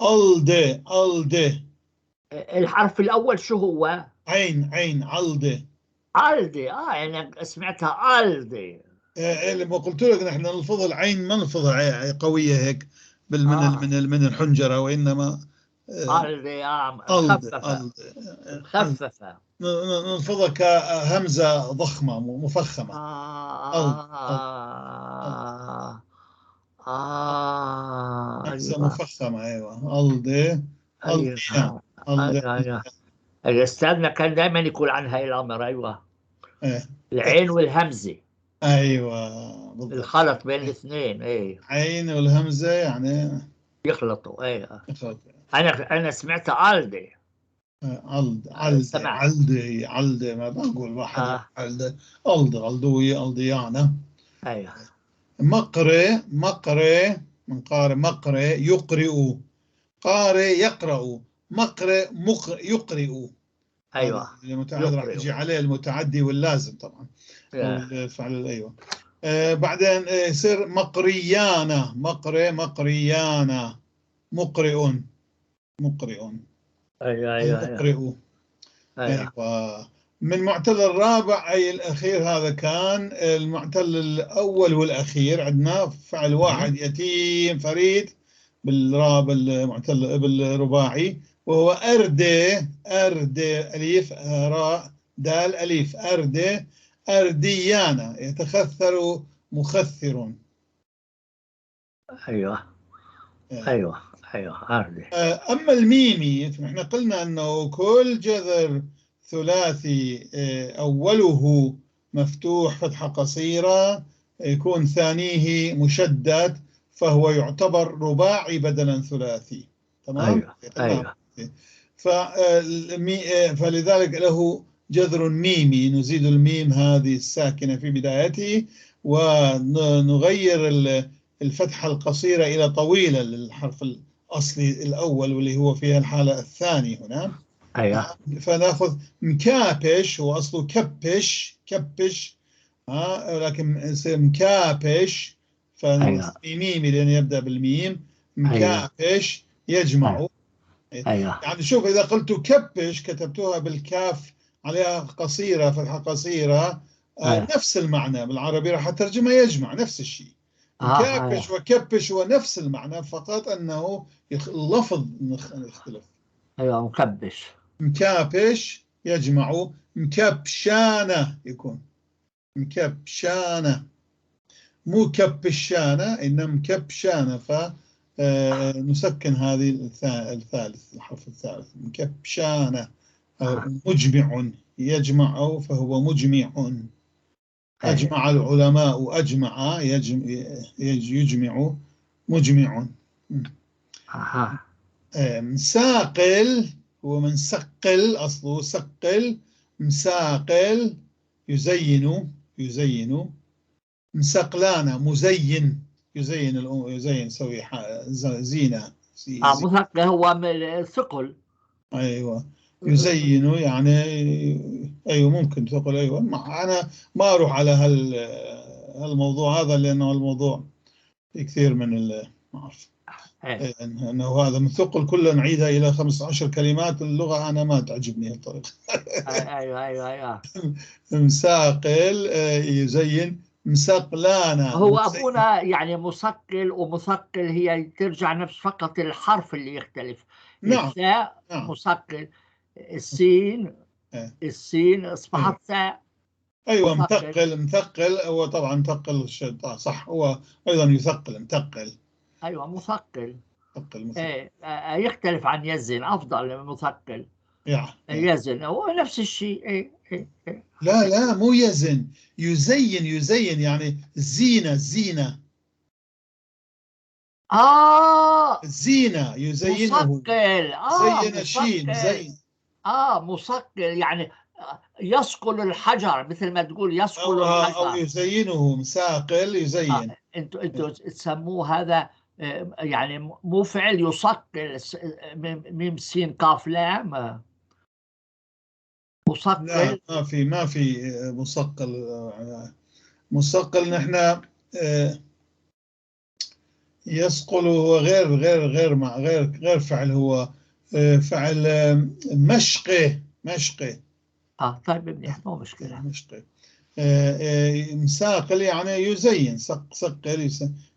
ألدي، ألدي. الحرف الأول شو هو؟ عين، عين، ألدي. ألدي. يعني سمعتها ألدي. لما قلت لك نحن نلفظ العين ما نلفظها قوية هيك من الحنجرة، وإنما ألدي. مخففة. مخففة. نلفظها كهمزة ضخمة مفخمة. همزة. أيوة. مفخمة. أيوة. ألدي، ألدي. أيوة أيوة. الأستاذنا كان دائما يقول عن هاي الأمر. أيوة. إيه. العين والهمزة. أيوة بالضبط. الخلط بين الاثنين. إيه. عين والهمزة يعني يخلطوا. إيه. يخلط. أنا سمعت ألدي. علد علد علدي علدي، ما بقول واحد. علد ألد ألدوي ألديانا. أيوه. مقري مقري من قارئ، مقري يقرئ، قارئ يقرأ، مقرئ يقرئ. أيوه. المتعدي راح يجي عليه المتعدي واللازم طبعا. الفعل. أيوه. بعدين يصير مقريانا، مقري مقريانا، مقرئ مقرئ. أيوه أيوه. مقرئ. أيوه. من معتل الرابع أي الأخير، هذا كان المعتل الأول والأخير. عندنا فعل واحد يتيم فريد بالرابع المعتل بالرباعي، وهو أردي، أردي أليف راء دال أليف، أردي أرديانا، يتخثر مخثر. أيوه أيوه أيوه أردي. أما الميمي فنحن قلنا أنه كل جذر ثلاثي أوله مفتوح فتحة قصيرة يكون ثانيه مشدد، فهو يعتبر رباعي بدلا ثلاثي. تمام؟ أيوه. أيوه. فلذلك له جذر ميمي، نزيد الميم هذه الساكنة في بدايته ونغير الفتحة القصيرة إلى طويلة للحرف الأصلي الأول واللي هو فيها الحالة الثانية هنا. أيوه. فنأخذ مكابش، هو أصله كبش كبش، لكن مكابش فميمي لأنه يبدأ بالميم. مكابش يجمع. أيوه. يعني شوف، إذا قلت كبش كتبتوها بالكاف عليها قصيرة فتحة قصيرة. أيوه. نفس المعنى بالعربي راح أترجمها يجمع، نفس الشيء. مكابش. أيوه. وكبش هو نفس المعنى، فقط أنه اللفظ يختلف. أيوه. مكبش. مكابش يجمع، مكبشانة يكون مكبشانة، مو كبشانة إنما مكبشانة، فنسكن هذه الثالث، الحرف الثالث، مكبشانة. مجمع يجمع فهو مجمع. أجمع العلماء، أجمع يجمع، مجمع. مساقل هو من سقل، أصله سقل، مساقل يزين، يزين، مسقلانة مزين، يزين يزين سوي زينة. مثقل هو من ثقل. أيوة. يزين يعني، أيوة ممكن ثقل. أيوة. أنا ما أروح على هالموضوع هذا لأنه الموضوع كثير من ما أعرف. أنه هذا من ثقل كله نعيدها إلى 15 كلمات. اللغة أنا ما تعجبني هالطريقة. أيوة أيوة أيوة. مساقل يزين، مسقلانة هو أبونا يعني مثقل ومثقل هي ترجع نفس، فقط الحرف اللي يختلف. نعم. الثاء. نعم. مثقل، السين. السين أصبحت ثاء. أيوة. مثقل. مثقل، مثقل هو طبعا مثقل، صح، هو أيضا يثقل، مثقل. أيوة مثقل. مثقل، مثقل. إيه، يختلف عن يزن، أفضل من مثقل. يعني. يزن هو نفس الشيء. إيه إيه إيه. لا لا، مو يزن، يزين، يزين يعني زينة، زينة. زينة يزينه. مثقل. زين شيء، مثقل. زين. مثقل يعني يثقل الحجر، مثل ما تقول يثقل أو الحجر. يزينه، مساقل يزين. انتوا تسموه هذا، يعني مو فعل يثقل، ميم سين قاف لام. لا، مثقل. ما في مثقل. مثقل نحن يثقل هو غير، غير، غير مع، غير، غير فعل، هو فعل مشقي، مشقي. طيب منيح، مو مشكلة. مشقي. مساقل يعني يزين، سقل،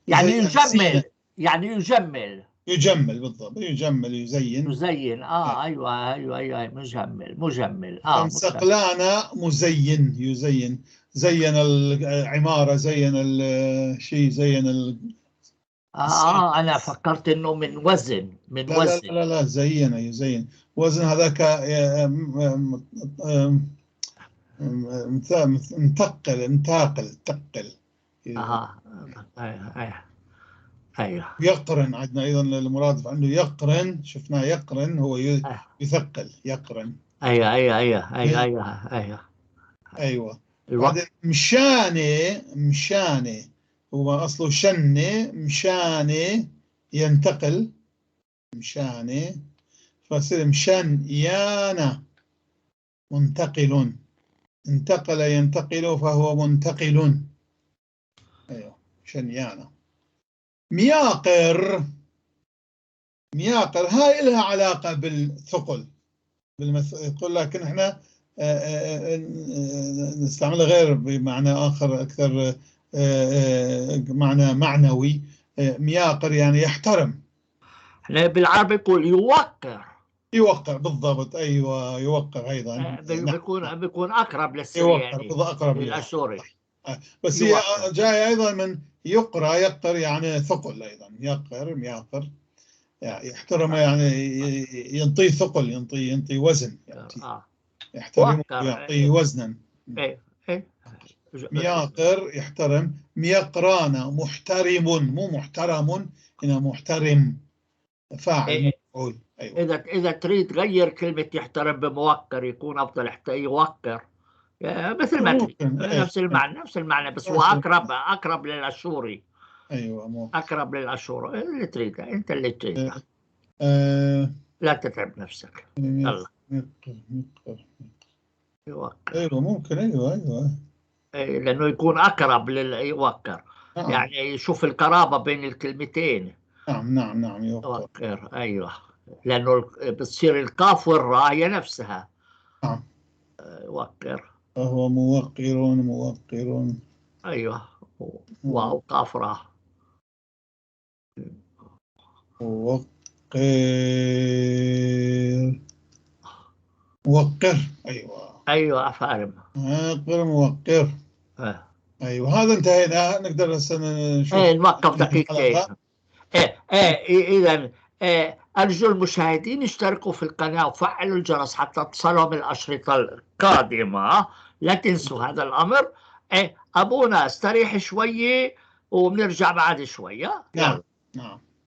يعني يزين يجمل، سينة. يعني يجمل. يجمل بالضبط، يجمل، يزين. يزين. أيوة، أيوة، أيوة، مجمل، مجمل. مجمل. مسقلانة مزين، يزين، زين العمارة، زين الشيء، زين أنا فكرت إنه من وزن، من لا، لا، وزن. لا، لا، زين، يزين. وزن هذاك، مثقل، مثاقل، ثقل. أيوة، أيوة. ايوه. يقرن عندنا ايضا المرادف عنده يقرن، شفناه يقرن هو يثقل، يقرن. ايوه ايوه ايوه ايوه ايوه ايوه ايوه. بعدين مشاني، مشاني هو اصله شنة، مشاني ينتقل، مشاني فصير مشان يانا منتقل، انتقل ينتقل فهو منتقل. ايوه شنيانا. مياقر، مياقر هاي لها علاقة بالثقل يقول، لكن احنا نستعملها غير بمعنى آخر أكثر، معنى معنوي. مياقر يعني يحترم. احنا بالعربي يقول يوقر. يوقر بالضبط، ايوه يوقر ايضا. بيكون اقرب للسرياني، يوقر اقرب للاشوري. بس هي جاية ايضا من يقرا، يقر يعني ثقل ايضا، يقر يقر يعني يحترم، يعني ينطيه ثقل، ينطي وزن، يحترم يعطيه وزنا. ايه ايه. مياقر يحترم. ميقران محترم، مو محترم هنا، محترم فاعل مفعول. أيوة. إذا تريد تغير كلمة يحترم بموقر يكون أفضل، يوقر مثل ما تريد، نفس المعنى، نفس المعنى، بس هو أقرب للأشوري. أيوة أقرب للأشوري، اللي تريده أنت، اللي تريده. لا تتعب نفسك. يلا. يوقر. أيوة ممكن، أيوة أيوة. لأنه يكون أقرب لليوقر. يعني يشوف القرابة بين الكلمتين. نعم نعم نعم يوقر. أيوة، لأنه بتصير القاف والراء هي نفسها. نعم. يوقر. فهو موقر، موقر. أيوة، واو قاف راء. موقر، موقر. أيوة أيوة أفهم. موقر موقر. أيوة هذا انتهينا، نقدر هسه نشوف. إيه نوقف دقيقتين. إيه إيه إذا إيه أرجو المشاهدين اشتركوا في القناة وفعلوا الجرس حتى تصلهم الأشرطة القادمة، لا تنسوا هذا الأمر. إيه أبونا استريح شوية وبنرجع بعد شوية. نعم نعم.